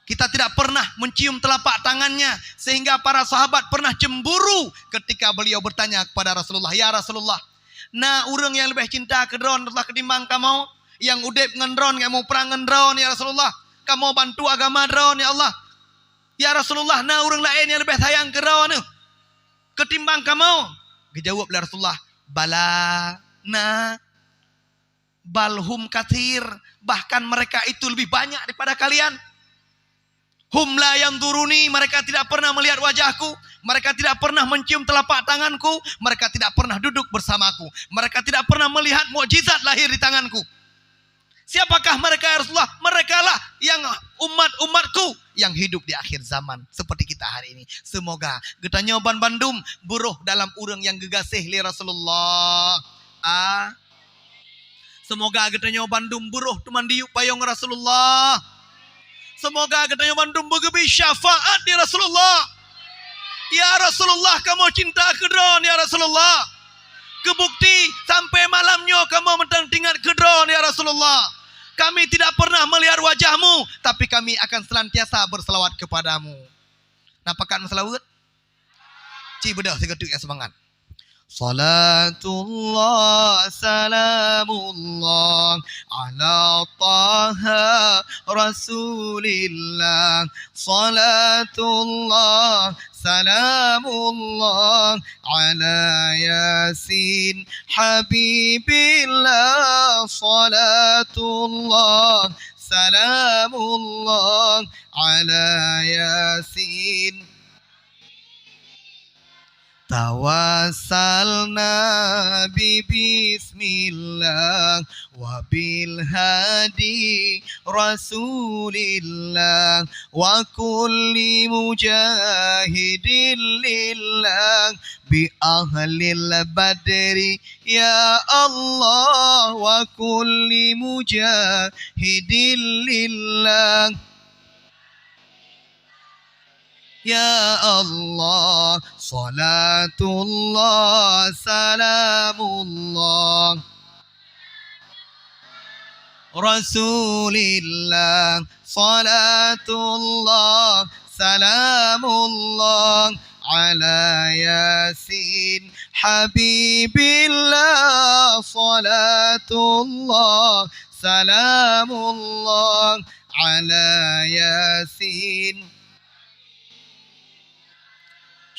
Kita tidak pernah mencium telapak tangannya, sehingga para sahabat pernah cemburu ketika beliau bertanya kepada Rasulullah, "Ya Rasulullah, na ureuëng nyang leubeh cinta keu droeneuh ketimbang kamoe, nyang udeb ngon droeneuh, nyang muprang ngon droeneuh, ya Rasulullah? Kamoe bantu agama droeneuh, ya Allah. Ya Rasulullah, na ureuëng laén nyang leubeh sayang keu droeneuh?" ketimbang kamoe?" Geujaweueb lé Rasulullah, "Bala, na, bal hum katsir, bahkan mereka itu lebih banyak daripada kalian. Hum la yanzuruni, mereka tidak pernah melihat wajahku, mereka tidak pernah mencium telapak tanganku, mereka tidak pernah duduk bersamaku, mereka tidak pernah melihat mukjizat lahir di tanganku." Siapakah mereka, ya Rasulullah? Merekalah yang umat-umatku yang hidup di akhir zaman seperti kita hari ini. Semoga geutanyoe banbandum beurôh dalam ureuëng nyang geugaséh lé Rasulullah. A. Semoga geutanyoe bandum beurôh teuma diyueb payong Rasulullah. Semoga geutanyoe bandum beugeubi syafaat di Rasulullah. Ya Rasulullah, kamoe cinta keu droen, ya Rasulullah. Keubukti, sampai malam nyoe kamoe meuteungoh teuingat keu droen, ya Rasulullah. Kami tidak pernah melihat wajahmu, tapi kami akan senantiasa berselawat kepadamu. Na pakat meuseulaweuet? Ci beudôh sigoe teuk nyang seumangat. Salatullah, salamullah, ala Taha Rasulillah. Salatullah, salamullah, ala Yasin Habibillah. Salatullah, salamullah, ala Yasin. Tawassalna bi bismillah wa bil hadi Rasulillah wa kulli mujahidin lillah bi ahlil badri ya Allah wa kulli mujahidin lillah. Ya Allah, salatullah, salamullah. Rasulillah, salatullah, salamullah. Ala Yasin, Habibillah, salatullah, salamullah. Ala Yasin.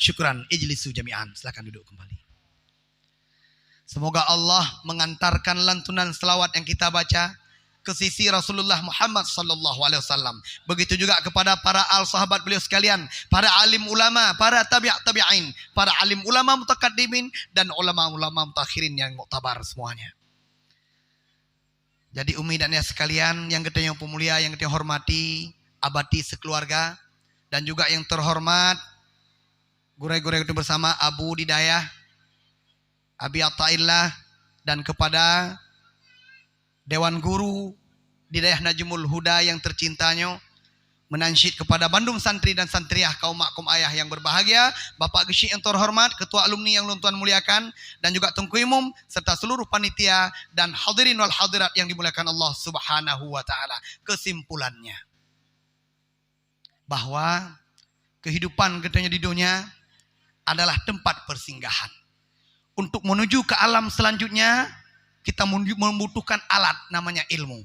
Syukran, ijlisu jami'an. Silakan duduk kembali. Semoga Allah mengantarkan lantunan selawat yang kita baca ke sisi Rasulullah Muhammad sallallahu alaihi wasallam. Begitu juga kepada para al sahabat beliau sekalian, para alim ulama, para tabi' tabi'in, para alim ulama mutakaddimin dan ulama-ulama mutakhirin yang muktabar semuanya. Jadi umi dan ayah sekalian yang geutanyoe peumulia, yang geutanyoe hormati, Abati sekeluarga, dan juga yang terhormat gurée-gurée geutanyoe bersama, Abu di dayah, Abi Ataillah, dan kepada Dewan Guru di dayah Najmul Huda yang tercinta nyoe, meunan cit kepada bandum santri dan santriah kaum mak kaum ayah yang berbahagia, Bapak Geuchik yang terhormat, Ketua Alumni yang ulôn tuan muliakan, dan juga Teungku Imum, serta seluruh panitia dan hadirin wal hadirat yang dimuliakan Allah Subhanahu wa Ta'ala. Kesimpulannya, bahwa kehidupan geutanyoe di dunia adalah tempat persinggahan. Untuk menuju ke alam selanjutnya, kita membutuhkan alat namanya ilmu.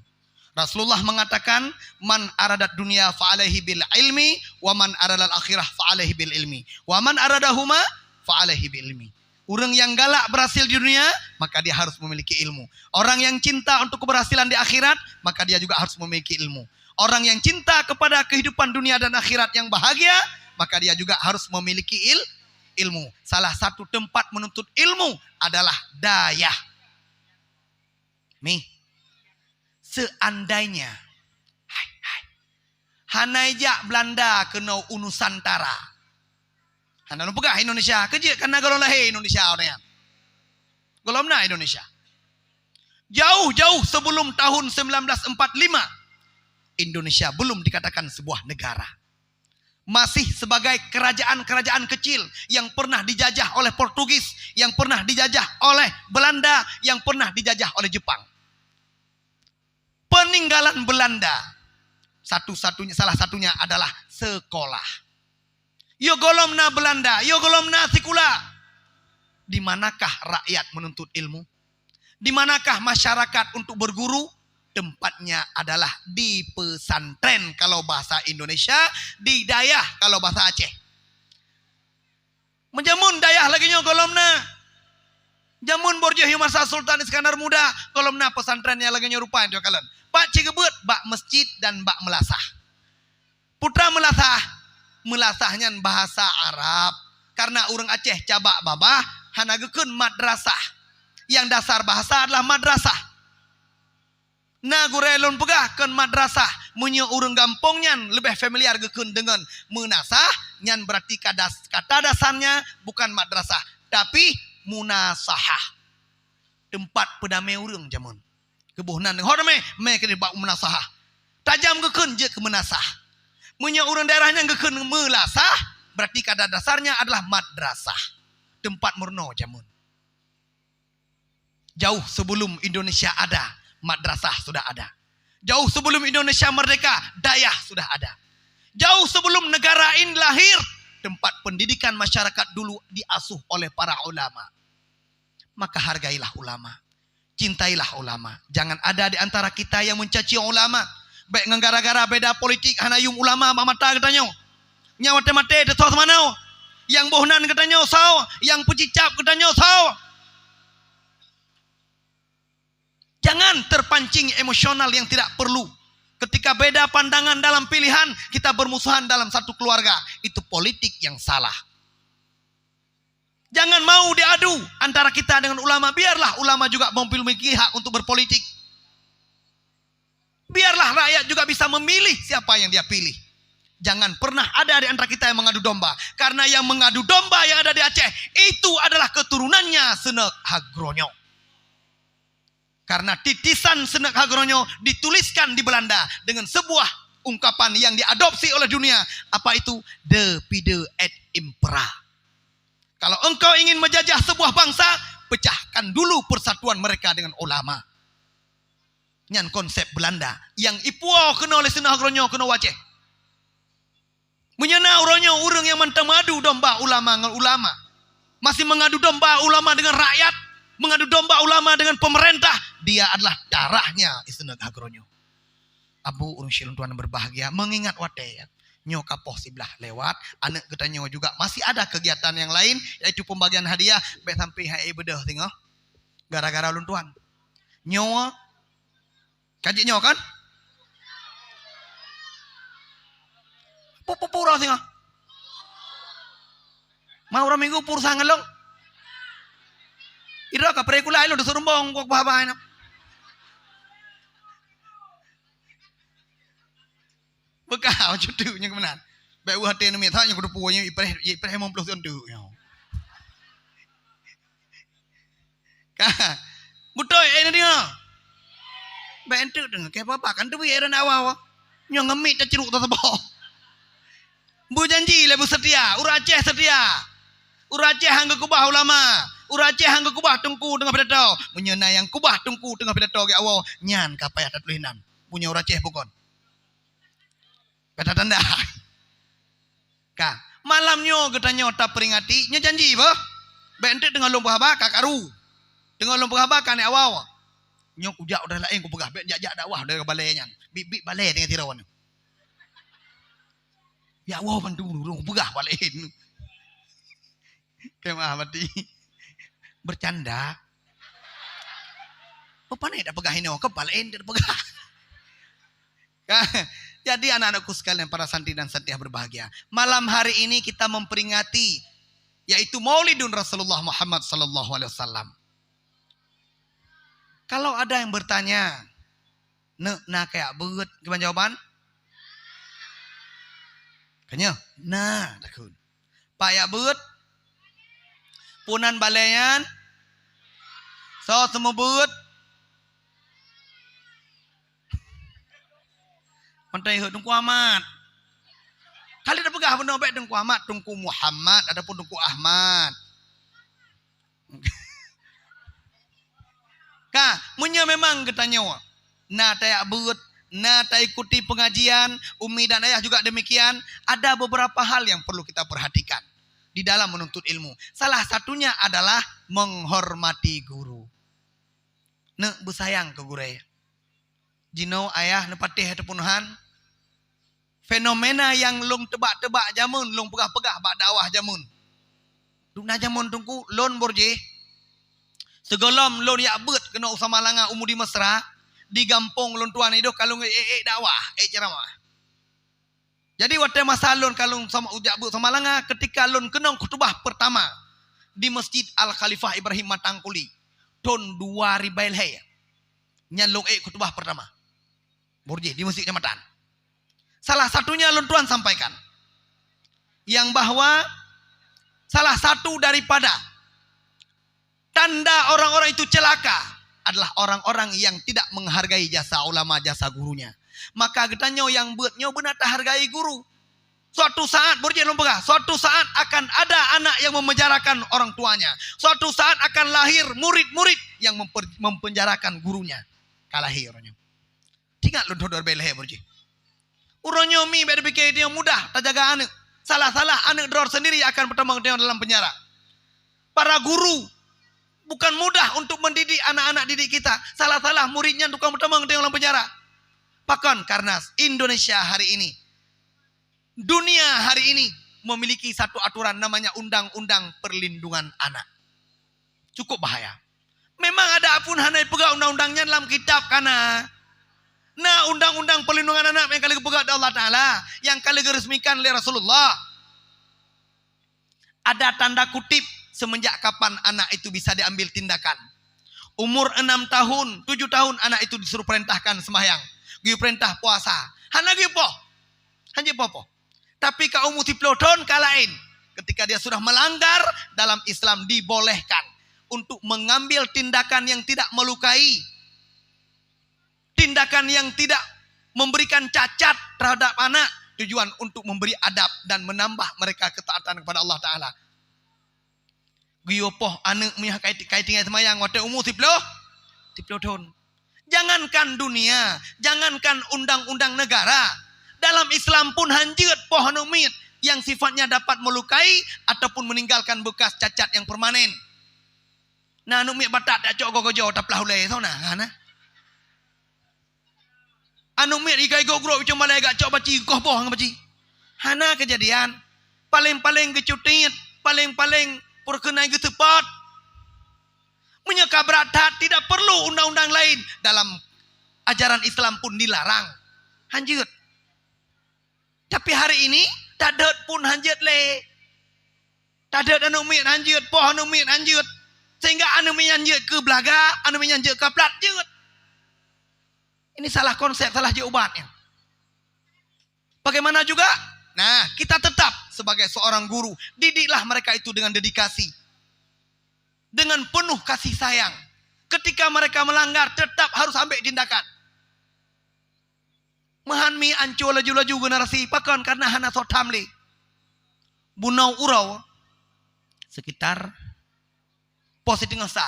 Rasulullah mengatakan, "Man aradat dunya fa alaihi bil ilmi, wa man aradal akhirah fa alaihi bil ilmi, wa man aradahuma fa alaihi bil ilmi." Ureuëng yang galak berhasil di dunia, maka dia harus memiliki ilmu. Orang yang cinta untuk keberhasilan di akhirat, maka dia juga harus memiliki ilmu. Orang yang cinta kepada kehidupan dunia dan akhirat yang bahagia, maka dia juga harus memiliki il-, ilmu. Salah satu tempat menuntut ilmu adalah dayah. Mi, seandainya, hai, hai, hana ijak Belanda keunoe u Nusantara. Hana lôn peugah Indonesia, keujeuet kana gohlom lahé Indonesia awaknyan. Gohlom na Indonesia. Jauh-jauh sebelum tahun sembilan belas empat lima, Indonesia belum dikatakan sebuah negara. Masih sebagai kerajaan-kerajaan kecil yang pernah dijajah oleh Portugis, yang pernah dijajah oleh Belanda, yang pernah dijajah oleh Jepang. Peninggalan Belanda, satu-satunya, salah satunya adalah sekolah. Yo gohlom na Belanda, yo gohlom na sikula. Di manakah rakyat menuntut ilmu? Di manakah masyarakat untuk berguru? Tempatnya adalah di pesantren kalau bahasa Indonesia, di dayah kalau bahasa Aceh. Meujameun dayah lagée nyoe gohlom na. Jameun Borjih Umar Sa Sultan Iskandar Muda, gohlom na pesantren nyang lagée nyoe rupa nyoe kalon. Pat cit geubeuet, bak meuseujid dan bak meulasah. Peue treuk meulasah? Meulasah nyan bahasa Arab. Karena ureuëng Aceh cabak babah hana geukheun madrasah. Nyang dasar bahasa adalah madrasah. Na gurée lôn peugah kheun madrasah, meunyoe ureuëng gampông nyan leubeh familiar geukheun deungon meunasah, nyan berarti kadas-, kata dasarnya bukan madrasah, tapi munasahah. Teumpat peudamé ureuëng jameun. Keuboh nan ho damé, mé keudeh bak meunasahah. Tajam geukheun jeuet keu meunasah. Meunyoe ureuëng daerah nyan geukheun meulasah, berarti kata dasarnya adalah madrasah. Teumpat meurunoe jameun. Jauh sebelum Indonesia ada, madrasah sudah ada. Jauh sebelum Indonesia merdeka, dayah sudah ada. Jauh sebelum negara ini lahir, tempat pendidikan masyarakat dulu diasuh oleh para ulama. Maka hargailah ulama. Cintailah ulama. Jangan ada di antara kita yang mencaci ulama. Baik ngon gara-gara beda politik hana yuem ulama bak mata geutanyoe. Nyang maté-maté teusoe seumanoe. Nyang boh nan geutanyoe soe, nyang peucicab geutanyoe soe. Jangan terpancing emosional yang tidak perlu. Ketika beda pandangan dalam pilihan, kita bermusuhan dalam satu keluarga. Itu politik yang salah. Jangan mau diadu antara kita dengan ulama. Biarlah ulama juga memiliki hak untuk berpolitik. Biarlah rakyat juga bisa memilih siapa yang dia pilih. Jangan pernah ada di antara kita yang mengadu domba. Karena yang mengadu domba yang ada di Aceh, itu adalah keturunannya Seuneuk Hagroe nyoe. Karena titisan Seuneuk Hagroe nyoe dituliskan di Belanda dengan sebuah ungkapan yang diadopsi oleh dunia. Apa itu? Depide et impera. Kalau engkau ingin menjajah sebuah bangsa, pecahkan dulu persatuan mereka dengan ulama. Nyan konsep Belanda nyang ipuwoe keunoe lé Seuneuk Hagroe nyoe keunoe u Aceh. Meunyoe na uroe nyoe ureuëng nyang mantong mengadu domba ulama ngon ulama, masih mengadu domba ulama dengan rakyat, mengadu domba ulama dengan pemerintah, dia adalah darahnya Seuneuk Hagroe nyoe. Abu ureuëng syedara lôn tuan berbahagia, mengingat watée nyoe ka poh siblaih lewat, aneuëk geutanyoe juga masih ada kegiatan yang lain, yaitu pembagian hadiah, bék sampai hai beudôh singoh gara-gara lôn tuan. Nyoe ka jeuet nyoe kan? Pu-, pu-, pura singoh. Ma uroe Minggu pur sang ngon lôn. Idroe ka pré kulai lôn deusurumbong kok bah-bah nyoe. Beuka cutu nyang keumenan. Bék weueh até neumita nyang kuteupue nyang ipreh, ipreh limong ploh thon tu nyoe. Ka. Beutôi, eh, na deungoe. Bék enteuk deungoe, keu apa-apa kan teubiet ron awai-awai. Nyoe ngeumik tacruk taseuboh. Beujanji lé beuseutia, ureuëng Aceh seutia. Ureuëng Aceh han geukeubah ulama. Ureuëng Aceh han geukeubah teungku teungoh pidato. Meunyoe na nyang keubah teungku teungoh pidato geuwoe, nyan ka payah tatuléh nan. Punya ureuëng Aceh bukon. Kata tanda. Ka, malam nyoe geutanyoe taperingati, nyoe janji beuh. Bék enteuk teungoh lôn peuhaba ka karu. Teungoh lôn peuhaba ka nyoe awai. Nyoe kujak udah laén kupeugah, bék jak-jak dakwah dari balée nyan. Bit-bit balée dengan tiroe nyoe. Ya Allah, bantu ureuëng kupeugah balée. Kemah mati. Bercanda. Apa ni tak peugah inoe, kepala ente tak peugah. Jadi anak-anakku sekalian, para santri dan santriah berbahagia, malam hari ini kita memperingati yaitu Maulidun Rasulullah Muhammad sallallahu alaihi wasallam. Kalau ada yang bertanya, "Neuk na kayak beuet?" Gimana jawaban? Kanya, "Na," takheun. Pak yak beuet? Punan balée nyan? Soe seumeubeuet? Mantong iheuet Teungku Ahmad. Kali tapeugah bunoe bék Teungku Ahmad, Teungku Muhammad ataupun Teungku Ahmad. Ka, meunyoe memang geutanyoe na tayak beuet, na taikuti pengajian, umi dan ayah juga demikian, ada beberapa hal yang perlu kita perhatikan di dalam menuntut ilmu. Salah satunya adalah menghormati guru. Neuk beusayang keu gurée. Jinoe ayah neupatéh ataupun han, fenomena nyang lôn teubak-teubak jameun, lôn peugah-peugah bak dakwah jameun. Dum na jameun Teungku, lôn Borjih, sigohlom lôn jak beuet keunoe u Samalanga u Mudi Mesra, di gampông lôn tuan idoh ka lôn ék-ék dakwah, ék ceuramah. Jadi watée masa lôn ka lôn sama, jak beuet Samalanga, ketika lôn keunong khutubah pertama di Masjid Al Khalifah Ibrahim Matang Kuli, thon dua ribée lhée. Nyan lôn ék khutubah pertama. Borjih di Masjid Kecamatan. Salah satunya lôn tuan sampaikan, yang bahwa salah satu daripada tanda orang-orang itu celaka adalah orang-orang yang tidak menghargai jasa ulama, jasa gurunya. Maka geutanyoe nyang beuet nyoe beuna tahargai guru. Suatu saat, Borjih lôn peugah, suatu saat akan ada anak yang memenjarakan orang tuanya. Suatu saat akan lahir murid-murid yang memper-, mempenjarakan gurunya. Ka lahé uroe nyoe. Ingat lôn thon dua ribée lhée, Borjih. Uroe nyoe mi bék tapike tanyoe mudah tajaga aneuëk. Salah-salah aneuëk droe sendiri akan peutamong tanyoe dalam penjara. Para guru bukan mudah untuk mendidik anak-anak didik kita. Salah-salah murid nyan tukang peutamong tanyoe dalam penjara. Pakon? Karena Indonesia hari ini, dunia hari ini memiliki satu aturan namanya Undang-Undang Perlindungan Anak. Cukup bahaya. Memang ada pun hana ipeugah undang-undang nyan lam kitab kana. Na Undang-Undang Perlindungan Anak nyang ka lheueh geupeugah lé Allah Taala, nyang ka lheueh geuresmikan lé Rasulullah. Ada tanda kutip semenjak kapan anak itu bisa diambil tindakan. Umur enam tahun, tujuh tahun anak itu disuruh perintahkan sembahyang, geuyue perintah puasa. Hana geuyue poh. Hana geuyue poh-poh. Tapi ka umu siploh thon ka laén. Ketika dia sudah melanggar, dalam Islam dibolehkan untuk mengambil tindakan yang tidak melukai, tindakan yang tidak memberikan cacat terhadap anak, tujuan untuk memberi adab dan menambah mereka ketaatan kepada Allah Taala. Geuyue poh aneuëk meunyoe ka, ka tinggai seumayang watée umu siploh, siploh thon. Jangankan dunia, jangankan undang-undang negara, dalam Islam pun hanjeuet poh aneuëk miet yang sifatnya dapat melukai ataupun meninggalkan bekas cacat yang permanen. Na aneuëk miet batat tacok gogojo taplah ulée, soe na? Hana. Aneuëk miet igai gok grok icong balai gak cok baci, goh boh ngon baci. Hana keujadian. Paleng-paleng geucutit, paleng-paleng peureukeunan geuseupôt. Meunyoe ka brat that, tidak perlu undang-undang lain. Dalam ajaran Islam pun dilarang. Hanjeuet. Tapi hari ini, tadot pun hanjeuet lé. Tadot aneuëk miet hanjeuet, poh aneuëk miet hanjeuet. Sehingga aneuëk miet hanjeuet keu beulaga, aneuëk miet hanjeuet keu plat jeuet. Ini salah konsep, salah jeuet ubat nyan. Bagaimana juga? Nah, kita tetap sebagai seorang guru, didiklah mereka itu dengan dedikasi, dengan penuh kasih sayang. Ketika mereka melanggar, tetap harus ambil tindakan. Meuhan mi ancô laju-laju generasi, pakon? Karena hana soe tham lé. Bunoe uroe, sekitar poh siteungoh sa,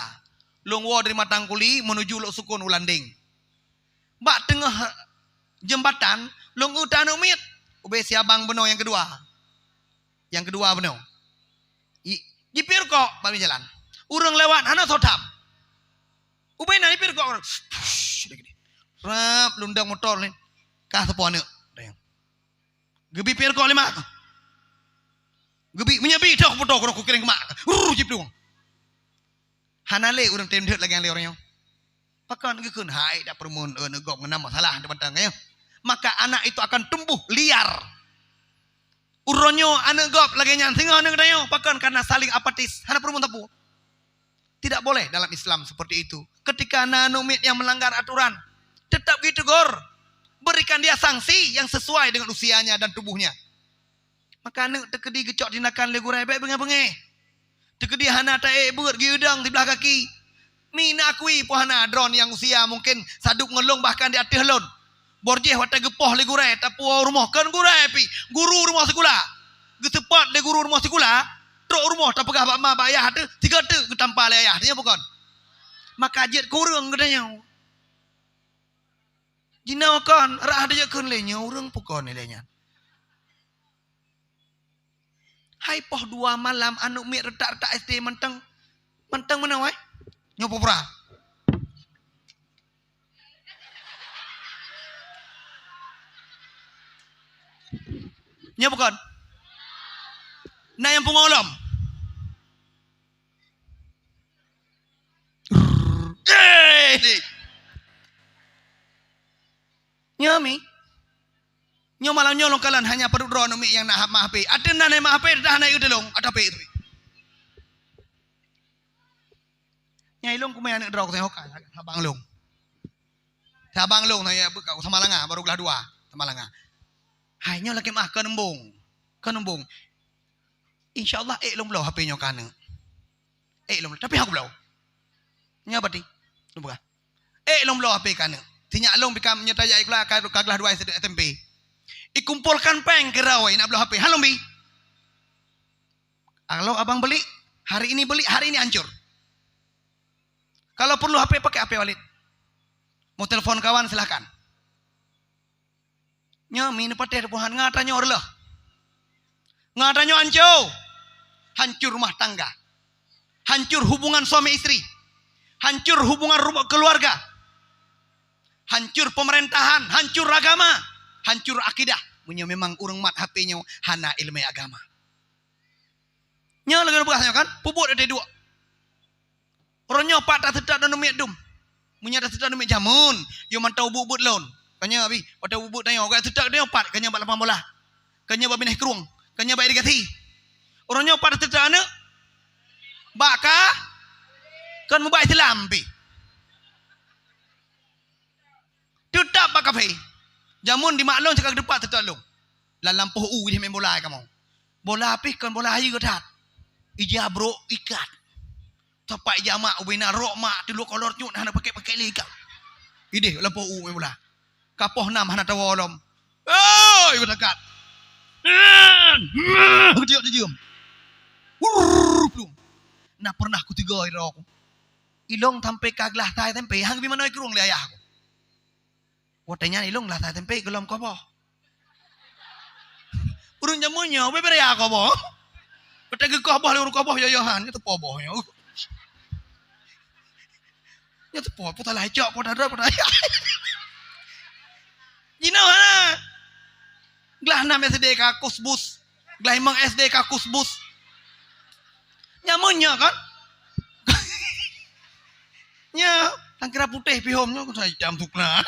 lôn woe dari Matang Kuli menuju Lhoksukon u Landeng. Bak teungoh jeumbatan, lôn eu that aneuëk miet, ubé si abang bunoe nyang keudua. Nyang keudua bunoe. I-, jipiep rukok bak jalan. Ureuëng lewat hana soe tham. Ubé na jipiep rukok. Rap lundang motor ni. Ka sapeue aneuëk. Geubi piep rukok lima. Geubi, meunyoe bi, toh, putôh, kukireng keumak. Rrrr, jiplueng. Hana lé ureuëng tem deuet lagée lé ureuëng nyoe. Pakon geukheun hai dak peureumeun, eh, aneuëk gob ngon na masalah di batang, ya. Maka anak itu akan tumbuh liar. Uroe nyoe aneuëk gob lagée nyan singoh aneuëk geutanyoe, pakon? Karena saling apatis, hana peureumeun sapeue. Tidak boleh dalam Islam seperti itu. Ketika na aneuëk miet yang melanggar aturan, tetap ditegur. Berikan dia sanksi yang sesuai dengan usianya dan tubuhnya. Maka aneuëk teukeudi geucok tindakan lé gurée, bék beungéh-beungéh. Teukeudi hana taék beuet, geudong siblah kaki. Mi na akui poh hana droe nyang usia mungkin sadub ngon lôn bahkan di ateueh lôn. Borjih watée geupoh lé gurée, tapuwoe rumoh, kon gurée pih, guru rumoh sikula. Geuseupôt lé guru rumoh sikula, trok rumoh tapeugah bak ma bak ayah teuh, tiga teuk geutampa lé ayah, tanyoe pakon? Maka jeuet keu ureuëng geutanyoe. Jinoe kon, rah teuh jeuet kheun lé nyoe, ureuëng pakon lé nyan. Hai poh dua malam aneuëk miet reutak-reutak S D mantong, mantong meunoe, eh? Nyoe pura-pura. Nyoe bukon? Na nyang pungo lom? Kami. Nyoe malam nyoe lôn kalon hana padub droe aneuk miet nyang na mat H P. Ateueh na mat H P dah na eu teulông atau H P. Nyang ilông kumai aneuk droe kuteuka habang lông. Habang lông saya buka sama langa baru gelah dua sama langa. Hai nyoe lagi mah keuneubong. Keuneubong. Insya Allah ék lôn bloe H P nyoe keu aneuk. Ék lôn, tapi hana bloe. Nyoe berarti. Lôn peugah. Ék lôn bloe H P keu aneuk. Sinyak lôn pih ka meunyoe tajak sikula ka, ka gelah dua S M P. Ikumpolkan péng keu droe nak bloe H P. Hana lôn bi. Kalau abang beli, hari ini beli, hari ini hancur. Kalau perlu H P, pakai H P Walid. Mau telepon kawan, silahkan. Nyoe mi neupatéh teupuhan ngon tanyoe reuloh. Ngon tanyoe hancô. Hancur rumah tangga. Hancur hubungan suami istri. Hancur hubungan rumah keluarga. Hancur pemerintahan, hancur agama, hancur akidah. Meunyoe memang ureuëng mat H P nyoe hana iéleumé agama. Nyoe lagée peugah nyoe kan, peubuet ada dua. Uroe nyoe pat taseutôt aneuk miet dum. Meunyoe taseutôt aneuk miet jameun, yo mantong ubeuet-ubeuet lôn. Ka nyoe abi, watée ubeuet tanyoe, ka seutôt tanyoe pat, ka nyoe bak lapang bola. Ka nyoe bak binéh krueng, ka nyoe bak irigasi. Uroe nyoe pat taseutôt aneuk bak ka kon muba Islam pi. Teutap bak kafe. Jameun di mak lôn cakap keudepak teutap lôn. Lam lampôh u ideh main bola kamoe. Bola pih kon bola hayeue that. Ija brok ikat. Tepak ija mak ubena rok mak teulok kolor nyut hana pakai-pakai lé ikat. Ideh lampôh u main bola. Kapoh nam hana tawa lom. Oi, geudekat. Ketiak dijeuem. Wurr, plung. Na pernah kutiga ira ku. Ilong sampai ka gelah sa S M P, hang bi manoe krueng lé ayah ku. Watée nyan ilong gelah sa S M P golom koboh. Ureuëng jameun nyoe bebere ya koboh. Watée geukoh boh lé ureuëng koboh yo-yohan, nyoe teupo boh nyoe. Nyoe teupo, po talah cok, po tada, po tada. Jinoe hana. Gelah nam S D ka kusbus. Gelah imong S D ka kusbus. Nyamun nyoe kan? Nyoe, tangkira putéh pihom nyoe, saya jam tukna.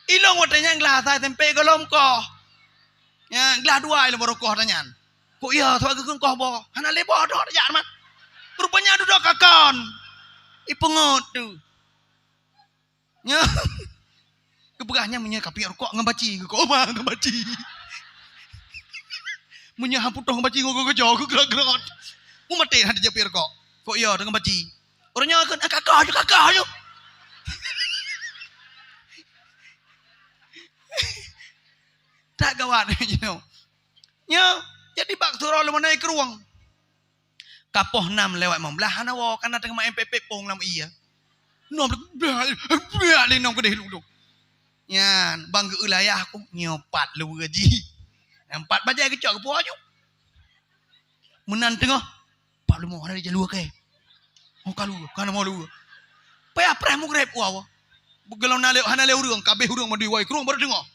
Ilong watée nyan gelah sa S M P golom koh. Ya, gelah dua ilong baru koh tanyan. Kok iya, sebab geukheun koh boh. Hana lé boh doh jak man. Rupanya dudoe kakon. Ipeungot tu. Nyoe. Geupeugah nyan meunyoe kapiek rukok ngon baci, geukok ma ngon baci. Meunyoe han putôh ngon baci ngon geukeujok, geugrot-grot. Mu maté hana jipiek rukok. Kok iya deungon baci. Ureuëng nyoe kheun, "Eh, kakah ju, kakah ju." Tak gawat jinoe. Nyoe, jadi bak surau leumono krueng. Kapoh nam lewat mong blah hana woe, kana teungoh maén pépét pong lam ie. Nom blah, blah lé nom keudeh lulu. Nyan, bang geu layah ku, nyoe pat luweue jih. Empat bajai geucok geupo aju. Meunan teungoh, pat leumo hana di jalur ke. Oh kalu, kana mau lu. Payah preh mugreb wawa. Begelom na lé hana lé ureuëng, kabeh ureuëng mandui wai krueng baru teungoh.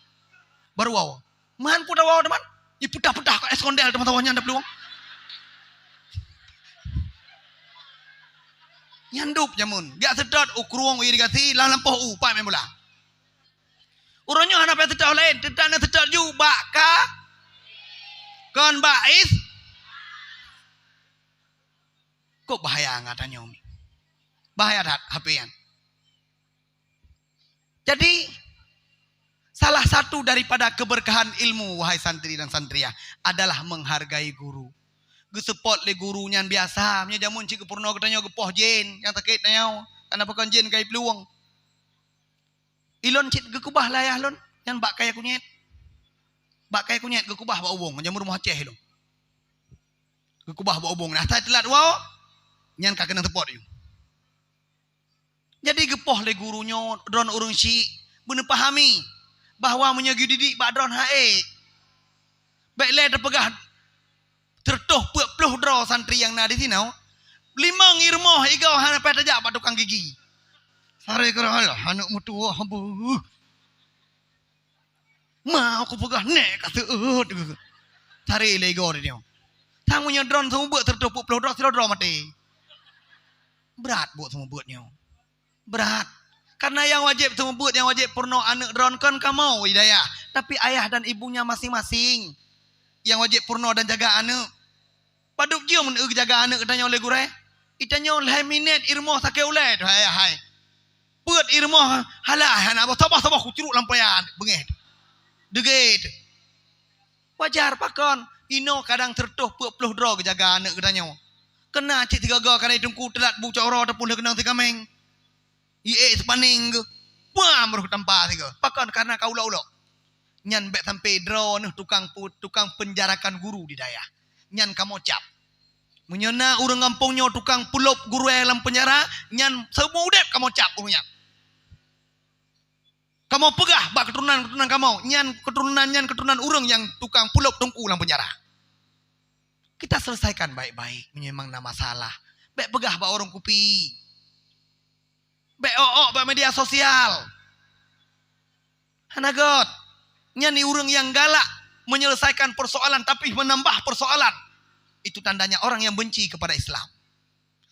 Baru wawa. Man peudawa teman. Ipeudah-peudah ka eskondel teman-teman nyan dah peluang. Nyan dub jamun. Gak sedot u krueng u irigasi lam lampôh u pat main bola. Ureuëng nyoe hana payah sedot laén, sedot na sedot ju bak ka kon bak is. Kok bahaya ngata nyoe. Bahaya that H P nyan. Jadi, salah satu daripada keberkahan ilmu, wahai santri dan santriah, adalah menghargai guru. Geusupport lé guru nyan biasa, meunyoe jameun cit geupeurunoe geutanyoe geupoh jén nyang sakét tanyoe, kana pakon jén kai plueng. Ilôn cit geukubah lé ayah lôn nyan bak kayée kunyét. Bak kayée kunyét geukubah bak ubông, jameun rumoh Aceh ilôn. Geukubah bak ubông, nah asai teulat woe, nyan ka keunong seupôt yue. Jadi geupoh lé guru nyoe droen ureuëng syiek beuneupahami bahwa meunyoe geudidik bak droen han ék, bék lé teupeugah teureutôh peuet ploh droe santri nyang na disinoe, limong i rumoh igoe hana payah tajak bak tukang gigi. Sare keurah aneuk meutuwah beuh. Ma aku peugah nek ka seuôt. Sare lé igoe di nyoe. Sang meunyoe droen seumeubeuet teureutôh peuet ploh droe sidroe droe maté. Brat buet seumeubeuet nyoe. Brat. Karena nyang wajéb seumeubeuet, nyang wajéb peurunoe aneuëk droe kon kamoe di dayah, tapi ayah dan ibunya masing-masing nyang wajéb peurunoe dan jaga aneuëk. Padub jeuem neueu jaga aneuëk geutanyoe lé gurée? Geutanyoe lhée minét i rumoh sakét ulée, hai, hai. Peuet i rumoh, halah, hana boh, saboh-saboh kucruk lam paya, beungéh. Deugét. Wajar pakon, inoe kadang seureutôh peuet ploh droe geujaga aneuëk geutanyoe. Keunan cit sigoe-goe keunan teungku teulat bu cot uroe ataupun lheueh keunong sikaméng. Iék seupanéng geuh. Puam roh tampa sigoe. Pakon, karena ka ulok-ulok. Nyan bék sampai droeneuh tukang pu-, tukang penjarakan guru di dayah. Nyan kamoe cap. Meunyoe na ureuëng gampông nyoe tukang peulop gurée lam penjara, nyan seumeu udeb kamoe cap ureuëng nyan. Kamoe peugah bak keuturonan-keuturonan kamoe, nyan keuturonan nyan keuturonan ureuëng nyang tukang peulop teungku lam penjara. Kita selesaikan baik-baik meunyoe memang na masalah. Bék peugah bak warong kupi. Bék ôk-ôk bak media sosial. Hana göt. Nyan ni ureuëng nyang galak menyelesaikan persoalan tapi menambah persoalan. Itu tandanya orang yang benci kepada Islam.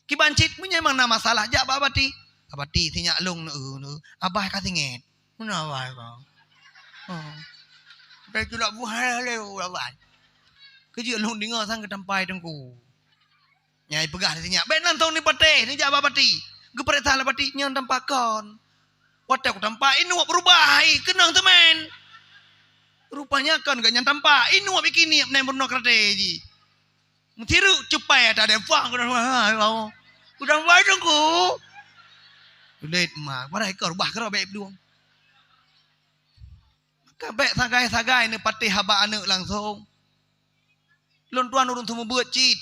Kiban cit, meunyoe memang na masalah, jak bak Abati. Abati, sinyak lôn, neu, neu. Abah ka singét. Meunan abah ka. Oh. Pai tulak buah lé abah. Keujeuet lôn deungoe sang geutampai teungku. Nyang ipeugah di sinyak, "Bék nan thon neupatéh, neujak bak Abati." Geuparéksa lé Abati, "Nyan tampa kon." Watée kutampa, inuek beurubah, hai, keunong teumén. Rupanya kon geuh nyan tampa, inuek bikin niet, nem peurunoe karaté jih. Meusireuk cupai ata dempang, keunong, hai, hai, hai. Udang bai teungku. Ulet ma, padahai kon rubah keudroe bék peudong. Ka bék sagai-sagai neupatéh haba aneuëk langsong. Lôn tuan ureuëng seumeubeuet cit.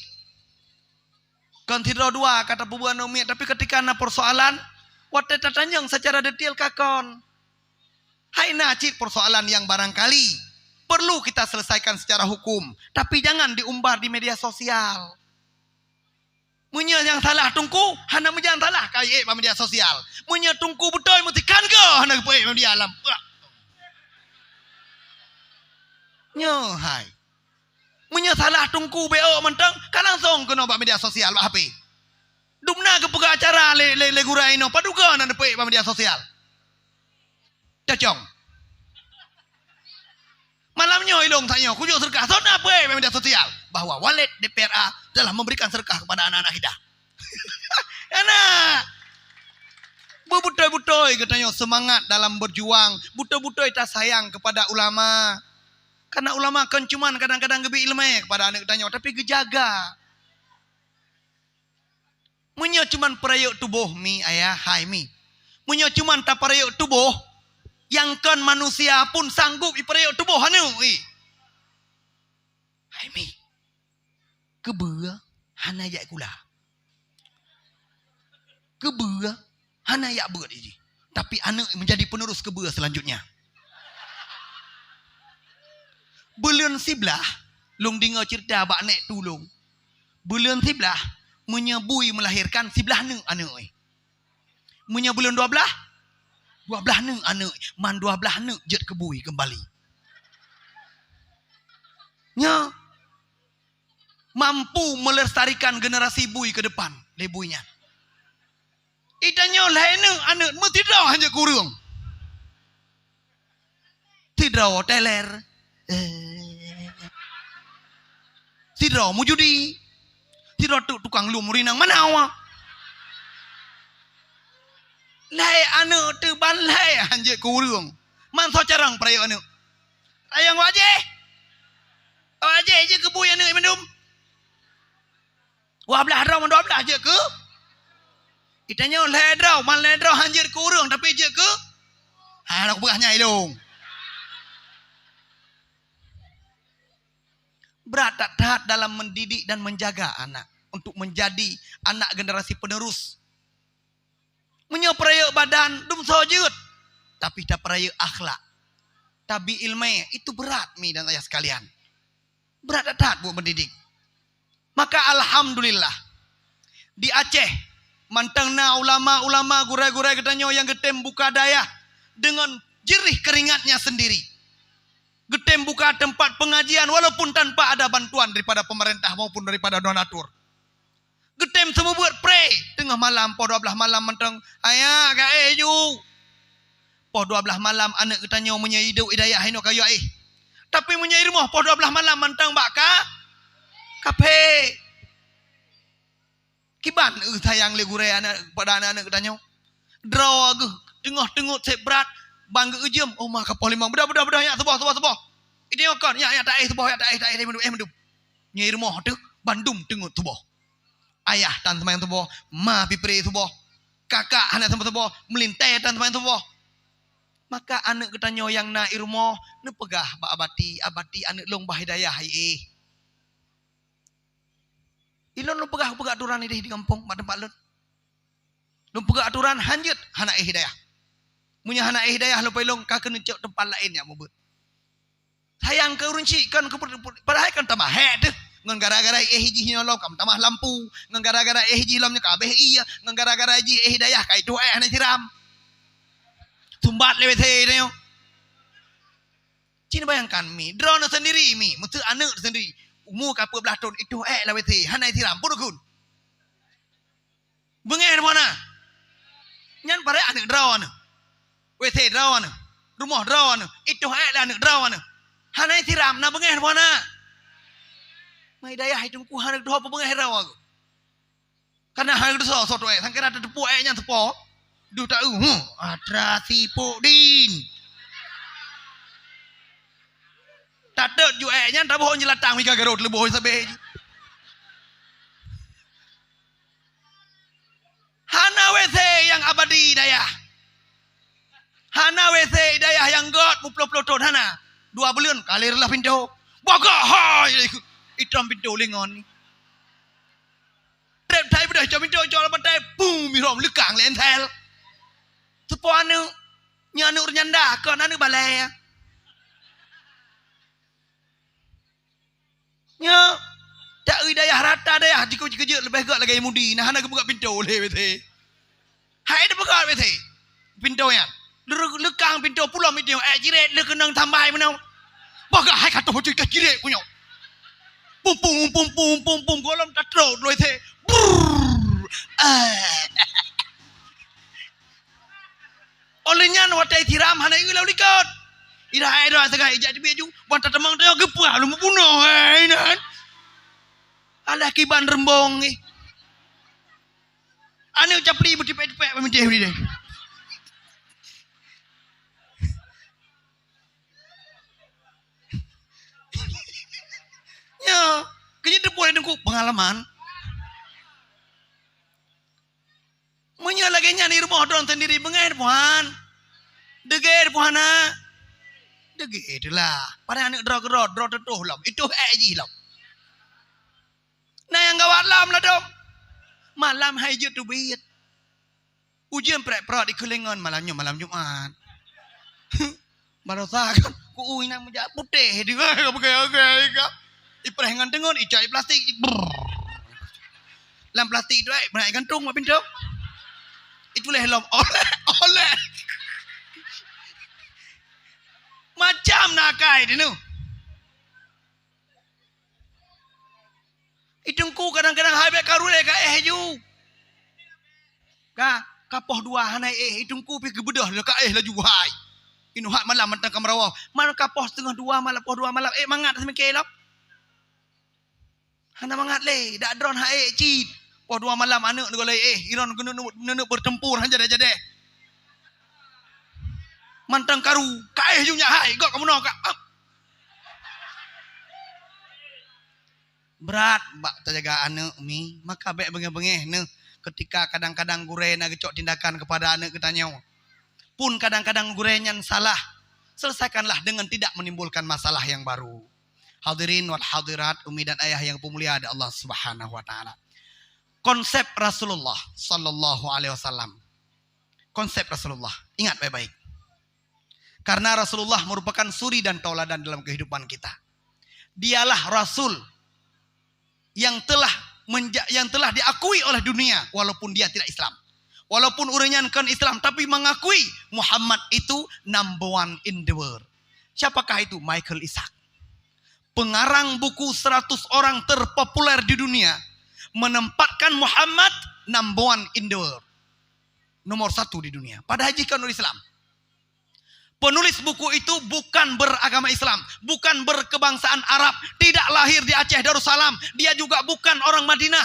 Kon sidroe dua ka tapeubuet aneuëk miet, tapi ketika na persoalan, watée tatanyong secara detail ka kon. Hai na cit persoalan yang barangkali perlu kita selesaikan secara hukum, tapi jangan diumbar di media sosial. Meunyoe nyang salah teungku, hana meujan salah ka iék bak media sosial. Meunyoe teungku beutôi meusikan keu hana geupeuék bak media alam. Nyoe hai. Meunyoe salah teungku bék ôk mantong, ka langsong keunoe bak media sosial, bak H P. Dumna geupeugah acara lé, lé, lé gurée inoe, padub goe na neupeuék bak media sosial. Cocong. Malam nyoe ilong tanyoe, kujok seudeukah. Sona peue media sosial bahwa walet D P R A telah memberikan sedekah kepada anak-anak kita. Anak. Beutôi-beutôi geutanyoe semangat dalam berjuang, beutôi-beutôi tasayang kepada ulama. Karena ulama kon cuman kadang-kadang geubri ileumé kepada aneuk tanyoe, tapi geujaga. Meunyoe cuman peurayeuk tuboh mi ayah, hai mi. Meunyoe cuman tapeurayeuk tuboh, nyang kon manusia pun sanggup ipeurayeuk tuboh aneuk i. Hai mi. Keubeue hana jak sikula. Keubeue hana jak beuet jih. Tapi aneuk menjadi penerus keubeue selanjutnya. Buleuen siblaih, lôn deungoe cerita bak nek tulông. Buleuen siblaih, meunyoe bui melahirkan siblaih neuk aneuk. Meunyoe buleuen dua blaih, dua blaih neuk aneuk, man dua blaih neuk jeuet keu bui keumbali. Nyoe mampu melestarikan generasi bui ke depan lé bui nyan. Itanyoe lhée neuk aneuk meusidroe hanjeuet keu ureuëng. Sidroe teler. Eh. Sidroe mujudi. Sidroe tu tukang lum rinang manawa. Lhée aneuk teuban lhée hanjeuet keu ureuëng. Man soe carông peurayeuk aneuk. Ayang wajéh. Wajéh jeuet keu bui aneuk mandum. Dua blaih droe, dua blaih jeuet keu. Itanyoe lhée droe, man lhée droe hanjeuet keu ureuëng, tapi jeuet keu. Ha, nak peugah nyai long. Berat that-that dalam mendidik dan menjaga anak untuk menjadi anak generasi penerus. Meunyoe peurayeuk badan, dum soe jeuet, tapi tapeurayeuk akhlak, tabi ileumé, itu berat mi dan ayah sekalian. Berat that-that buet mendidik. Maka alhamdulillah, di Aceh mantong na ulama-ulama, gurée-gurée geutanyoe nyang geutem buka dayah deungon jerih keringatnya sendiri. Geutem buka tempat pengajian walaupun tanpa ada bantuan daripada pemerintah maupun daripada donatur. Geutem seumeubeuet pré teungoh malam, poh dua blaih malam mantong. Ayah, gaéh ju. Poh dua blaih malam aneuk geutanyoe meunyoe iduek i dayah inoe ka yue éh. Tapi meunyoe i rumoh poh dua blaih malam mantong bak ka, kaphé. Kiban, eh, sayang lé gurée aneuk, pada aneuk-aneuk geutanyoe. Droe geuh teungoh teungeut sép brat, ban geu-ujeum, "Oh, ma ka poh limong, beudôh, beudôh, beudôh, nyak, suboh, suboh, suboh." Itanyoe kon, "Nyak, nyak, taéh suboh, nyak, taéh, taéh, taéh, mandum, éh, mandum." Nyoe i rumoh teuh, bandum teungeut suboh. Ayah tan seumayang suboh, ma pipré suboh, kakak hana seumayang suboh, meulintée tan seumayang suboh. Maka aneuk geutanyoe nyang na i rumoh, neupeugah bak abati, "Abati, aneuk lôn bah hidayah, hai éh." Ilôn lôn peugah, peugah aturan idéh di gampông, bak teumpat lôn. Lôn peugah aturan, han jeuet, hana éh hidayah. Meunyoe hana éh hidayah, lôn peulông ka keuneuk cok teumpat laén nyang mubuet. Sayang keu ureueng chik kan, keu, padahai kan tamah hék teuh. Ngon gara-gara éh jih nyoe lom ka meutamah lampu, ngon gara-gara éh jih lom nyoe ka abéh ie, ngon gara-gara jih éh hidayah ka itoh éh hana siram. Sumbat lé W C nyoe. Cit bayangkan mi, droeneuh sendiri mi, meuseu aneuk sendiri, umu ka peuet blaih thon, itoh ék lam W C, hana siram, peue dukun. Beungéh di mana? Nyan paré aneuk droeneuh. W C droeneuh. Rumoh droeneuh. Itoh ék lé aneuk droeneuh. Hana siram, na beungéh di mana? Mai dayah itu ku hana deuh peubeungéh droe. Kana hai geudusoe soe tu'e, sangkira tateupeue ayat nyan teupo. Duh ta-eu, huh, atra sipok din. Tatot ju ayat nyan taboh jelatang mika garot leuboh sabe. Hana W C nyang abadi dayah. Hana W C dayah nyang göt muploh-ploh thon hana. Dua buleuen kali reulah pintoe. Bagah hai itam pintoe lingon. Trép thai beudah cok pintoe cok lam batai, pum, mirong leukang lé entel. Teupo aneuk, nyoe aneuk ureueng nyanda, kon aneuk balée. Nyoe, tak eu dayah rata dayah, jikeu-jikeu jeuet leubeh gét lagée Yahudi, nah hana geupeugah pintoe lé W C. Hai teupeugah W C. Pintoe nyan. Leu-, leukang pintoe pulo meunyoe, eh, jiret lé keunong tambai meunoe. Bagah hai ka toh bacut ka jiret ku nyoe. Pum, pum, pum, pum, pum, pum, gohlom tatrok dulu W C. Brrrr. Eh. Óh lheueh nyan watée siram hana ingat lom likot. Ira hai droe sagai ijak teubiet ju, ban tateumang teuh geupeugah lom bunoe hai nan. Alah kiban reumbong ngi. Aneuk capli beutipék-tipék peumitéh bri deh. Nyoe, keujeuet teupeue lé teungku peungalaman. Meunyoe lagée nyan di rumoh droe sendiri beungéh puhan. Deugée puhan na. Deugée teulah. Padahai aneuk droe keudroe, droe teutoh lom. Itoh ék jih lom. Na nyang gawat lom ladom. Malam hai jeuet teubiet. Ujeuen prek-prok di keulingon malam nyoe malam Jumat. Baroesa kan, ku u inong meujak putéh di, ka peugah-peugah ka. Ipreh ngon teungon, icok i plastik, brrr. Lam plastik tu, eh, pernah igantung bak pintoe. Ituléh lom, oleh, oleh. Macam na akai di nu. I teungku kadang-kadang hai bék karu lé ka éh ju. Ka, ka poh dua hana éh, i teungku pih geubeudôh lé ka éh laju hai. Inoe hat malam mantong ka meurawoe. Man ka poh seutengah dua malam, poh dua malam, éh mangat seumiké lom. Hana mangat lé, dak droe hai éh cit. Poh dua malam aneuk neugolée éh, iron keuneuk neuk, neuk beuteumpor han jadeh-jadeh. Mantong karu, ka éh ju nyak hai, gok ka meunoe ka. Ah. Brat bak tajaga aneuk mi, maka bék beungéh-beungéh neuh ketika kadang-kadang gurée na geucok tindakan kepada aneuk geutanyoe. Pun kadang-kadang gurée nyan salah, selesaikanlah dengan tidak menimbulkan masalah yang baru. Hadirin wal hadirat, umi dan ayah yang peumulia di Allah Subhanahu wa taala. Konsep Rasulullah sallallahu alaihi wasallam. Konsep Rasulullah. Ingat baik-baik. Karena Rasulullah merupakan suri dan tauladan dalam kehidupan kita. Dialah Rasul yang telah menja-, yang telah diakui oleh dunia walaupun dia tidak Islam. Walaupun ureueng nyan kon Islam tapi mengakui Muhammad itu number one in the world. Siapakah itu? Michael Isaak. Pengarang buku seratus orang terpopuler di dunia menempatkan Muhammad number one in the world. Nomor satu di dunia. Padahai jih kon ureueng Islam. Penulis buku itu bukan beragama Islam, bukan berkebangsaan Arab, tidak lahir di Aceh Darussalam, dia juga bukan orang Madinah.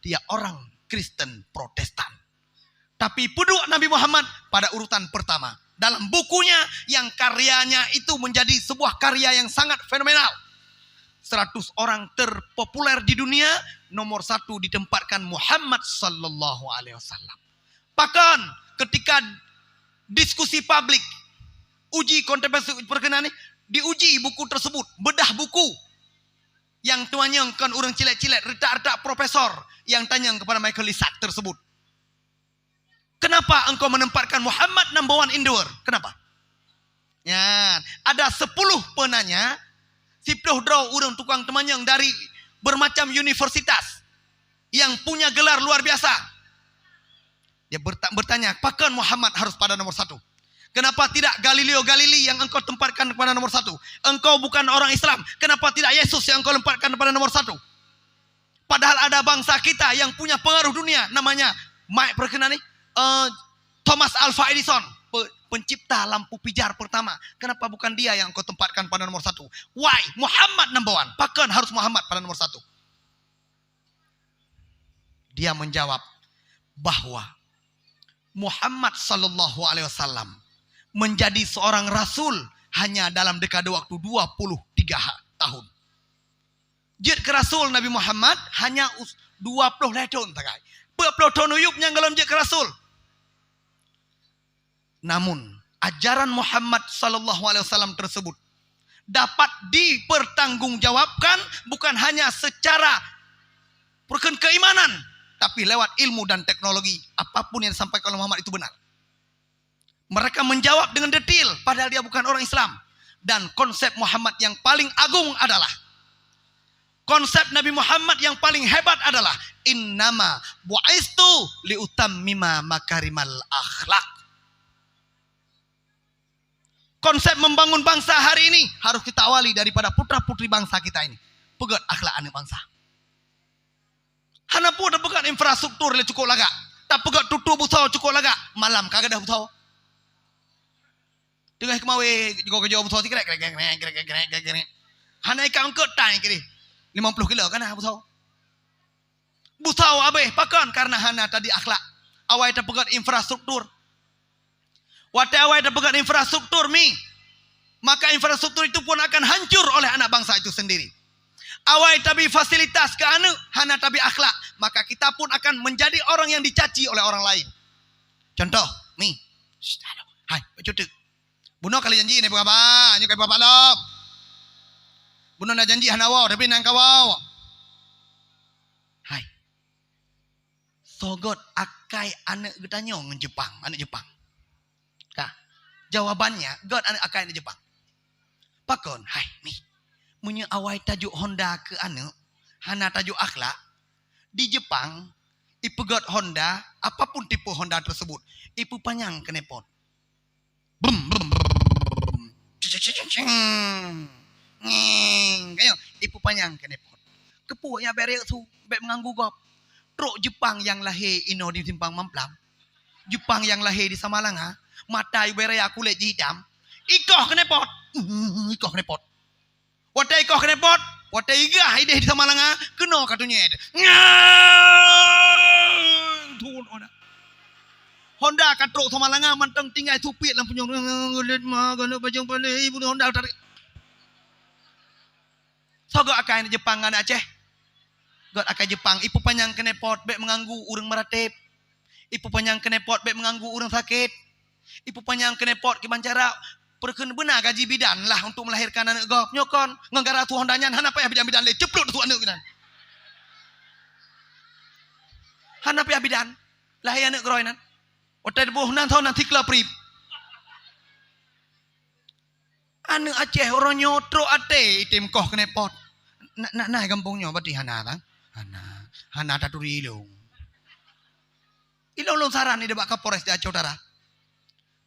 Dia orang Kristen Protestan. Tapi peuduek Nabi Muhammad pada urutan pertama. Dalam bukunya yang karyanya itu menjadi sebuah karya yang sangat fenomenal. Seratus orang terpopuler di dunia, nomor satu ditempatkan Muhammad sallallahu alaihi wasallam. Pakon ketika diskusi publik, uji kompetensi perkenan ni, diuji buku tersebut, bedah buku. Yang teumanyong kon ureuëng cilet-cilet, retak-retak profesor yang tanyong kepada Michael Isaac tersebut. Kenapa engkau menempatkan Muhammad number one in the world? Kenapa? Ya, ada sepuluh penanya, siploh droe ureuëng tukang teumanyong dari bermacam universitas yang punya gelar luar biasa. Dia berta-, bertanya, pakon Muhammad harus pada nomor satu? Kenapa tidak Galileo Galilei yang engkau tempatkan pada nomor satu? Engkau bukan orang Islam. Kenapa tidak Yesus yang engkau tempatkan pada nomor satu? Padahal ada bangsa kita yang punya pengaruh dunia, namanya Mike perkenan ni, eh, Thomas Alva Edison, pe-, pencipta lampu pijar pertama. Kenapa bukan dia yang engkau tempatkan pada nomor satu? Why? Muhammad number one. Pakon harus Muhammad pada nomor satu? Dia menjawab bahwa Muhammad sallallahu alaihi wasallam menjadi seorang rasul hanya dalam dekade waktu dua puluh tiga ha-, tahun. Jeuet keu rasul Nabi Muhammad hanya us-, dua puluh lhée thon sagai. Peuet ploh thon u yup nyang gohlom jeuet keu rasul. Namun, ajaran Muhammad sallallahu alaihi wasallam tersebut dapat dipertanggungjawabkan bukan hanya secara rukun keimanan, tapi lewat ilmu dan teknologi. Apapun yang disampaikan oleh Muhammad itu benar. Mereka menjawab dengan detail, padahal dia bukan orang Islam. Dan konsep Muhammad yang paling agung adalah, konsep Nabi Muhammad yang paling hebat adalah, "Innama bu'istu liutammima makarimal akhlak." Konsep membangun bangsa hari ini harus kita awali daripada putra-putri bangsa kita ini. Peugét akhlak aneuk bangsa. Hana peue tapeugét infrastruktur lé cukôp lagak. Tapeugét tutoe beusoe cukôp lagak. Malam ka gadôh beusoe. Teungoh keumawé, jigoe keujoe beusoe sikrek, krek, krek, krek. Hana ikat eungkôt tai keudeh. Limong ploh kilo ka na beusoe. Beusoe abéh, pakon? Karena hana tadi akhlak. Awai tapeugét infrastruktur. Watée awai tapeugét infrastruktur mi, maka infrastruktur itu pun akan hancur oleh anak bangsa itu sendiri. Awai tabi fasilitas keu aneuk, hana tabi akhlak, maka kita pun akan menjadi orang yang dicaci oleh orang lain. Contoh, mi. Shh, halo. Hai, bacut teuk. Bunoe kali janji ni peugah ba, nyoe kai peugah ba lom. Bunoe na janji hana woe, tapi nang ka woe. Hai. Soe göt akai aneuk geutanyoe ngon Jepang, aneuk Jepang? Ka. Jawabannya, göt aneuk akai aneuk Jepang. Pakon? Hai, mi. Meunyoe awai tajok Honda keu aneuk, hana tajok akhlak, di Jepang, ipeugöt Honda, apapun tipe Honda tersebut, ipeupanyang knalpot. Brum, brum, brum. Cing, cing, cing, cing. Ngeng. Ka nyoe, ipeupanyang knalpot. Keupeue nyang bèk rayeuk su, bèk meuganggu gob. Trok Jepang nyang lahé inoe di Simpang Mamplam. Jepang nyang lahé di Samalanga. Mata ubé raya, kulét jih itam. Ikoh knalpot. Ikoh knalpot. Watèe ikoh knalpot, watèe igah idéh di Samalanga, keunoe ka tunyét. Ngang! Thon Honda. Honda ka trok Samalanga mantong tinggai supiet lam punyueng. Geulet ma, geulet bajèe paleng, ibu Honda tarék. Soe göt akai Jepang ngon Aceh? Göt akai Jepang, ipeupanyang knalpot, bèk meuganggu ureueng meuratéb. Ipeupanyang knalpot, bèk meuganggu ureueng sakét. Ipeupanyang knalpot kiban cara, peureukeun beuna gaji bidan lah untuk melahirkan aneuk gob. Nyoe kon, ngon gara su Honda nyan hana payah bidan-bidan lé, ceuplok su aneuk nyan. Hana payah bidan, lahé aneuk keudroe nyan. Watèe teuboh nan, soe nan sikla prip. Aneuk Aceh uroe nyoe trok até item koh knalpot. Na, na, na gampông nyoe berarti hana, kan? Hana. Hana taturi ilong. Ilong lôn saran nibak Kapolres di Aceh Utara.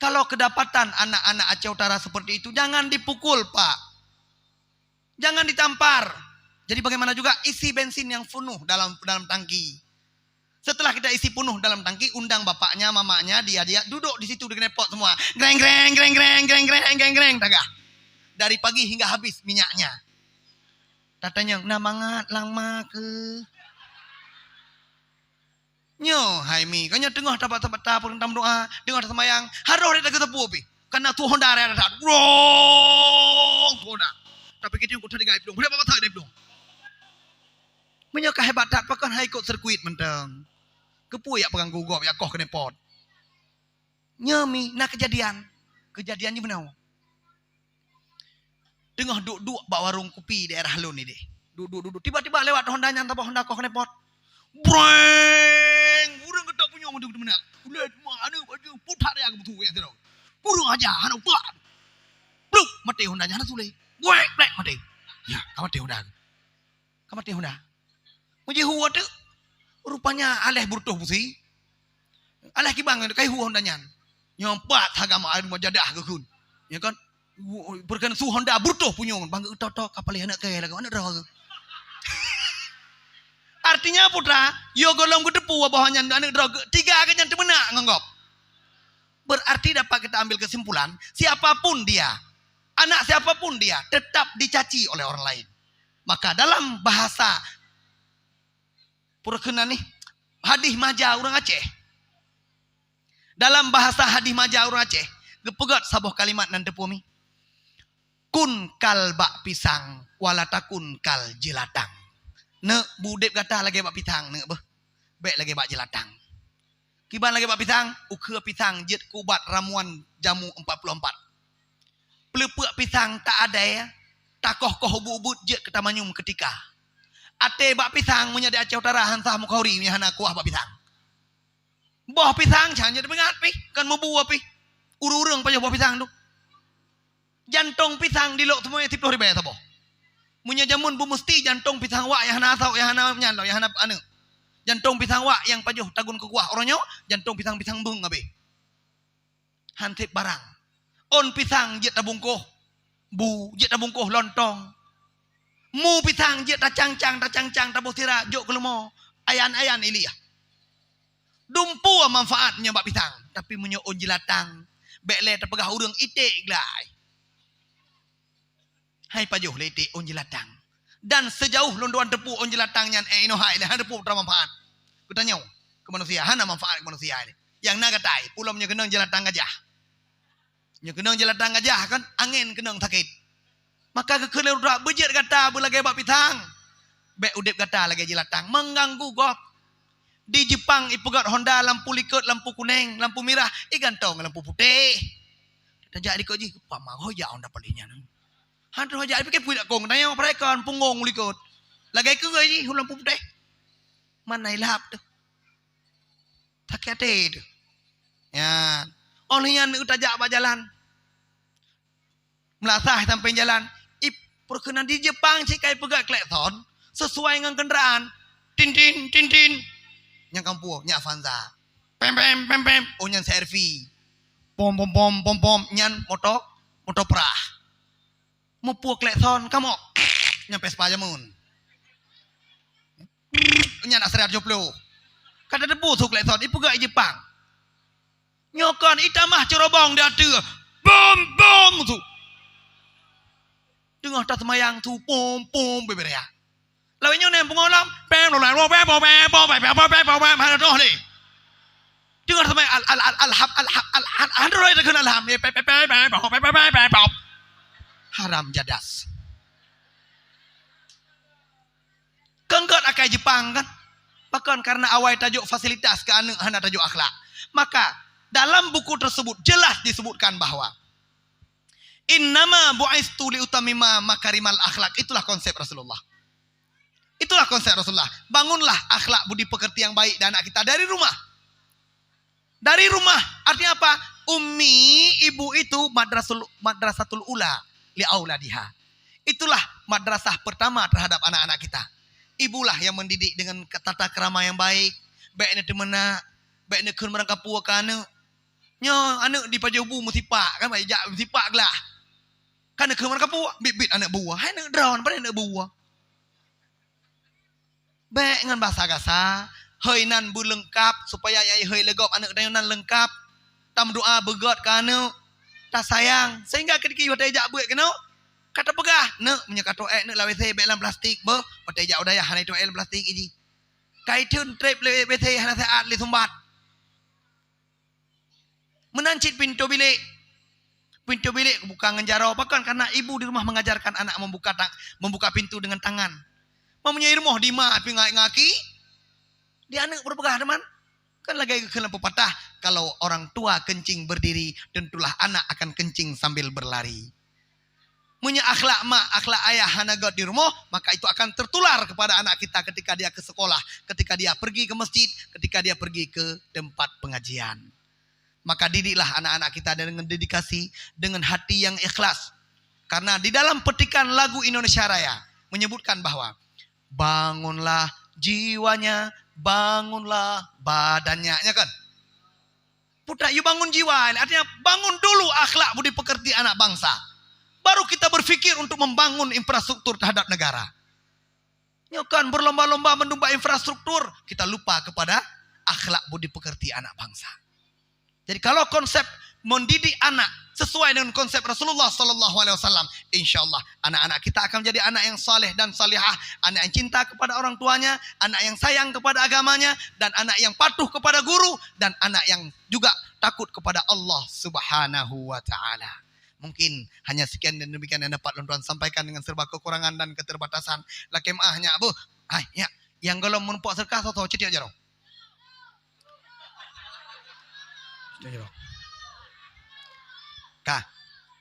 Kalau kedapatan anak-anak Aceh Utara seperti itu, jangan dipukul, Pak. Jangan ditampar. Jadi bagaimana juga isi bensin yang penuh dalam, dalam tangki. Setelah kita isi penuh dalam tangki, undang bapaknya, mamaknya, dia, dia duduk di situ di knalpot semua. Greng, greng, greng, greng, greng, greng, greng, greng, tagah. Dari pagi hingga habis minyaknya. Tatanyong, "Na mangat lam ma keuh?" Nyoe, hai mi, ka nyoe teungoh tabata-bata peurintah meudoa, teungoh taseumayang, harôh lé tageuteupeue pih. Kana su Honda raya that. Wrong! Su Honda. Tapi kitu ku tadi gai plueng. Boleh bapak tak gai plueng? Meunyoe ka hebat that, pakon hai ikot sirkuit mantong. Keupeue yak peuganggu gob, yak koh knalpot. Nyoe mi na keujadian. Keujadian jih meunoe. Teungoh duek-duek bak warong kupi daerah lôn idéh. Duek-duek, duek-duek. Tiba-tiba lewat Honda nyan, saboh Honda koh knalpot. Breng! Ureueng geutak punyueng tu meunak. Ulèe cuma aneuk bajeueng putat ya geubeutôi ya sidroe. Kurang ajar, hana utak. Pluk, maté Honda nyan, hana sulé. Guek, plek, maté. Ya, ka maté Honda. Ka maté Honda. Meujih hu teuk. Rupanya aléh beureutoh pusi. Aléh kibang kai hu Honda nyan. Nyoe pat hagam air meujadah geukheun. Ya kan? Hu-, peureukan su Honda beureutoh punyueng. Bang geutoto kapal aneuk kaya lagu aneuk droe. Artinya putra, yo golom geuteupeue bahwa nyan aneuk droe tiga ke nyan teumeunak ngon gob. Berarti dapat kita ambil kesimpulan, siapapun dia, anak siapapun dia, tetap dicaci oleh orang lain. Maka dalam bahasa peureukeunan nih, hadih maja ureueng Aceh. Dalam bahasa hadih maja ureueng Aceh, geupeugét saboh kalimat nan teupeue mi. Kun kal bak pisang, wala takun kal jelatang. Neuk, beudeb gata lagée bak pisang, neuk beuh. Bék lagée bak jelatang. Kiban lagée bak pisang, ukeue pisang jeuet keu ubat ramuan jamu empat puluh empat. Peuleupeuk pisang tak adai, takoh-koh ubeuet-ubeuet jeuet keu tamanyum keutika. Até bak pisang meunyoe di Aceh Utara han sah meukauri meunyoe hana kuah bak pisang. Boh pisang can jeuet beungat pih, kan meubua pih. Ureueng-ureueng pajoh boh pisang tu. Jantong pisang dilok teumé siplôh ribée saboh. Meunyoe jameun beumusti jantong pisang wak nyang hana asok, nyang hana nyan lom, nyang hana aneuk. Jantong pisang wak nyang pajoh tagun keu kuah. Uroe nyoe jantong pisang-pisang beung abéh. Han sép barang. Ôn pisang jeuet tabungkoh bu, jeuet tabungkoh lontong. Mu pisang jeuet tacang-cang, tacang-cang taboh sira, jok keu leumo. Ayan-ayan iliyah. Dumpeue manfaat meunyoe bak pisang, tapi meunyoe ôn jilatang, bék lé tapeugah ureueng iték glai. Hai pajoh lé iték ôn jilatang. Dan sejauh lôn tuan teupeue ôn jilatang nyan, eh, inoe hai lé, hana teupeue manfaat. Geutanyoe keu manusia, hana manfaat keu manusia lé. Nyang na gatai, pulom nyoe keunong jilatang gajah. Nyoe keunong jilatang gajah kan, angén keunong sakét. Maka geukheun lé Rasulullah, beujeuet gata beulagée bak pisang. Bék udeb gata lagée jilatang, mengganggu gob. Di Jepang ipeugét honda lampu likot, lampu kuneng, lampu mirah, igantong lampu putéh. Tajak likot jih, pama ho jak honda paléh nyan. Han troh jak, ipike puih dak kong, tanyong perekan punggong likot. Lagée keue jih lampu putéh. Mana ilap tu. Sakét até teuh. Nyan. Óh lheueh nyan tajak bak jalan. Meulasah sampéng jalan. Ih, peureukeuna di Jepang cit ka ipeugét klakson sesuai ngon keundaraan. Tin, tin, tin, tin. Nyang kampung, nyan Avanza. Pem, pem, pem, pem. Oh, nyan C R V. Pom, pom, pom, pom, pom. Nyan moto, moto prah. Muphom klakson, kamoe. Nyan Vespa jameun. Nyan Astrea tujoh ploh. Ka tateupeue su klakson, ipeugét i Jepang. Nyoe kon itamah ceurobong di ateueh. Bom, bom, su. Teungoh taseumayang su, pom, pom, beubeuraya. Lawét nyoe nem peungolom, pem, pem, pem, hana troh lé. Teungoh taseumayang al-, al-, al-, alham, alham, al-, al-, hana troh lé takheun alham. Pem, pem, pem, pom. Haram jadah. Keunggét akai Jepang kan? Pakon? Karena awai tajok fasilitas keu aneuk hana tajok akhlak. Maka dalam buku tersebut jelas disebutkan bahwa innama bu'istu liutammima makarimal akhlak. Itulah konsep Rasulullah. Itulah konsep Rasulullah. Bangunlah akhlak budi pekerti yang baik dan anak kita dari rumah. Dari rumah, artinya apa? Ummi, ibu itu madrasul, madrasatul ula li auladiha. Itulah madrasah pertama terhadap anak-anak kita. Ibulah yang mendidik dengan tata krama yang baik, bék neuteumeunak, bék neukheun meurangkapeue keu aneuk. Nyoe aneuk dipajoh bu meusipak, kan, jak meusipak glah. Kan neukheun meurangkapeue, bit-bit aneuk buah, hai aneuk droe, padahai aneuk buah. Bék ngon basa gasa, Hôi nan beuleungkap, supaya nyang hôi lé gob aneuk tanyoe nan leungkap. Tameudoa beugöt keu aneuk, tasayang. Sehingga keudiki watèe jak beuet keunoe, ka tapeugah, "Neuk, meunyoe ka toh èk, neuk lam WC, bèk lam plastik, beuh." Watèe jak u dayah hana itoh èk lam plastik jih. Ka itheun trép lé WC hana seuhat lé sumbat. Meunan cit pintoe bilék. Pintoe bilék buka ngon jaroe. Pakon? Karena ibu di rumah mengajarkan anak membuka tang-, membuka pintu dengan tangan. Meunyoe i rumoh di ma pih ngon aki, di aneuk peureugah teuma. Kan lagèe geukheun lam pepatah, "Kalau orang tua kencing berdiri, tentulah anak akan kencing sambil berlari." Meunyoe akhlak mak, akhlak ayah hana göt di rumoh, maka itu akan tertular kepada anak kita ketika dia ke sekolah, ketika dia pergi ke masjid, ketika dia pergi ke tempat pengajian. Maka didiklah anak-anak kita dengan dedikasi, dengan hati yang ikhlas. Karena di dalam petikan lagu Indonesia Raya menyebutkan bahwa, "Bangunlah jiwanya, bangunlah badannya," ya kan? Putra, you bangun jiwa, artinya bangun dulu akhlak budi pekerti anak bangsa. Baru kita berpikir untuk membangun infrastruktur terhadap negara. Nyoe kan berlomba-lomba mandum bak infrastruktur, kita lupa kepada akhlak budi pekerti anak bangsa. Jadi kalau konsep mendidik anak sesuai dengan konsep Rasulullah sallallahu alaihi wasallam, insyaallah anak-anak kita akan menjadi anak yang saleh dan salihah, anak yang cinta kepada orang tuanya, anak yang sayang kepada agamanya, dan anak yang patuh kepada guru, dan anak yang juga takut kepada Allah Subhanahu wa taala. Mungkin hanya sekian dan demikian yang dapat lôn tuan sampaikan dengan serba kekurangan dan keterbatasan. Lakèe meu'ah nyak beuh. Hai, nyak. Nyang gohlom meureumpok seudeukah soe-soe, cit jak jaroe. Cit jak jaroe. Ka.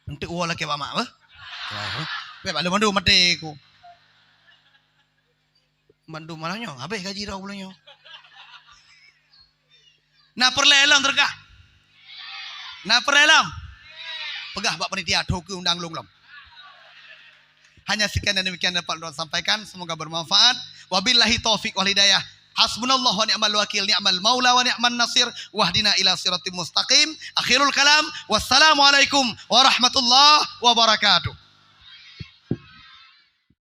Enteuk uwoe lakèe bak mak beuh. Bèk bak lôn mandum maté ku. Mandum malam nyoe, habéh gaji droe buleuen nyoe. Na peureulèe lom seudeukah? Na peureulèe lom? Peugah bak panitia, "Toh keu undang lôn lom." Hanya sekian dan demikian dapat lôn sampaikan. Semoga bermanfaat. Wabillahi taufiq wal hidayah. Hasbunallah wa ni'mal wakil, ni'mal maula wa ni'man nasir. Wahdina ila siratim mustaqim. Akhirul kalam. Wassalamualaikum warahmatullahi wabarakatuh.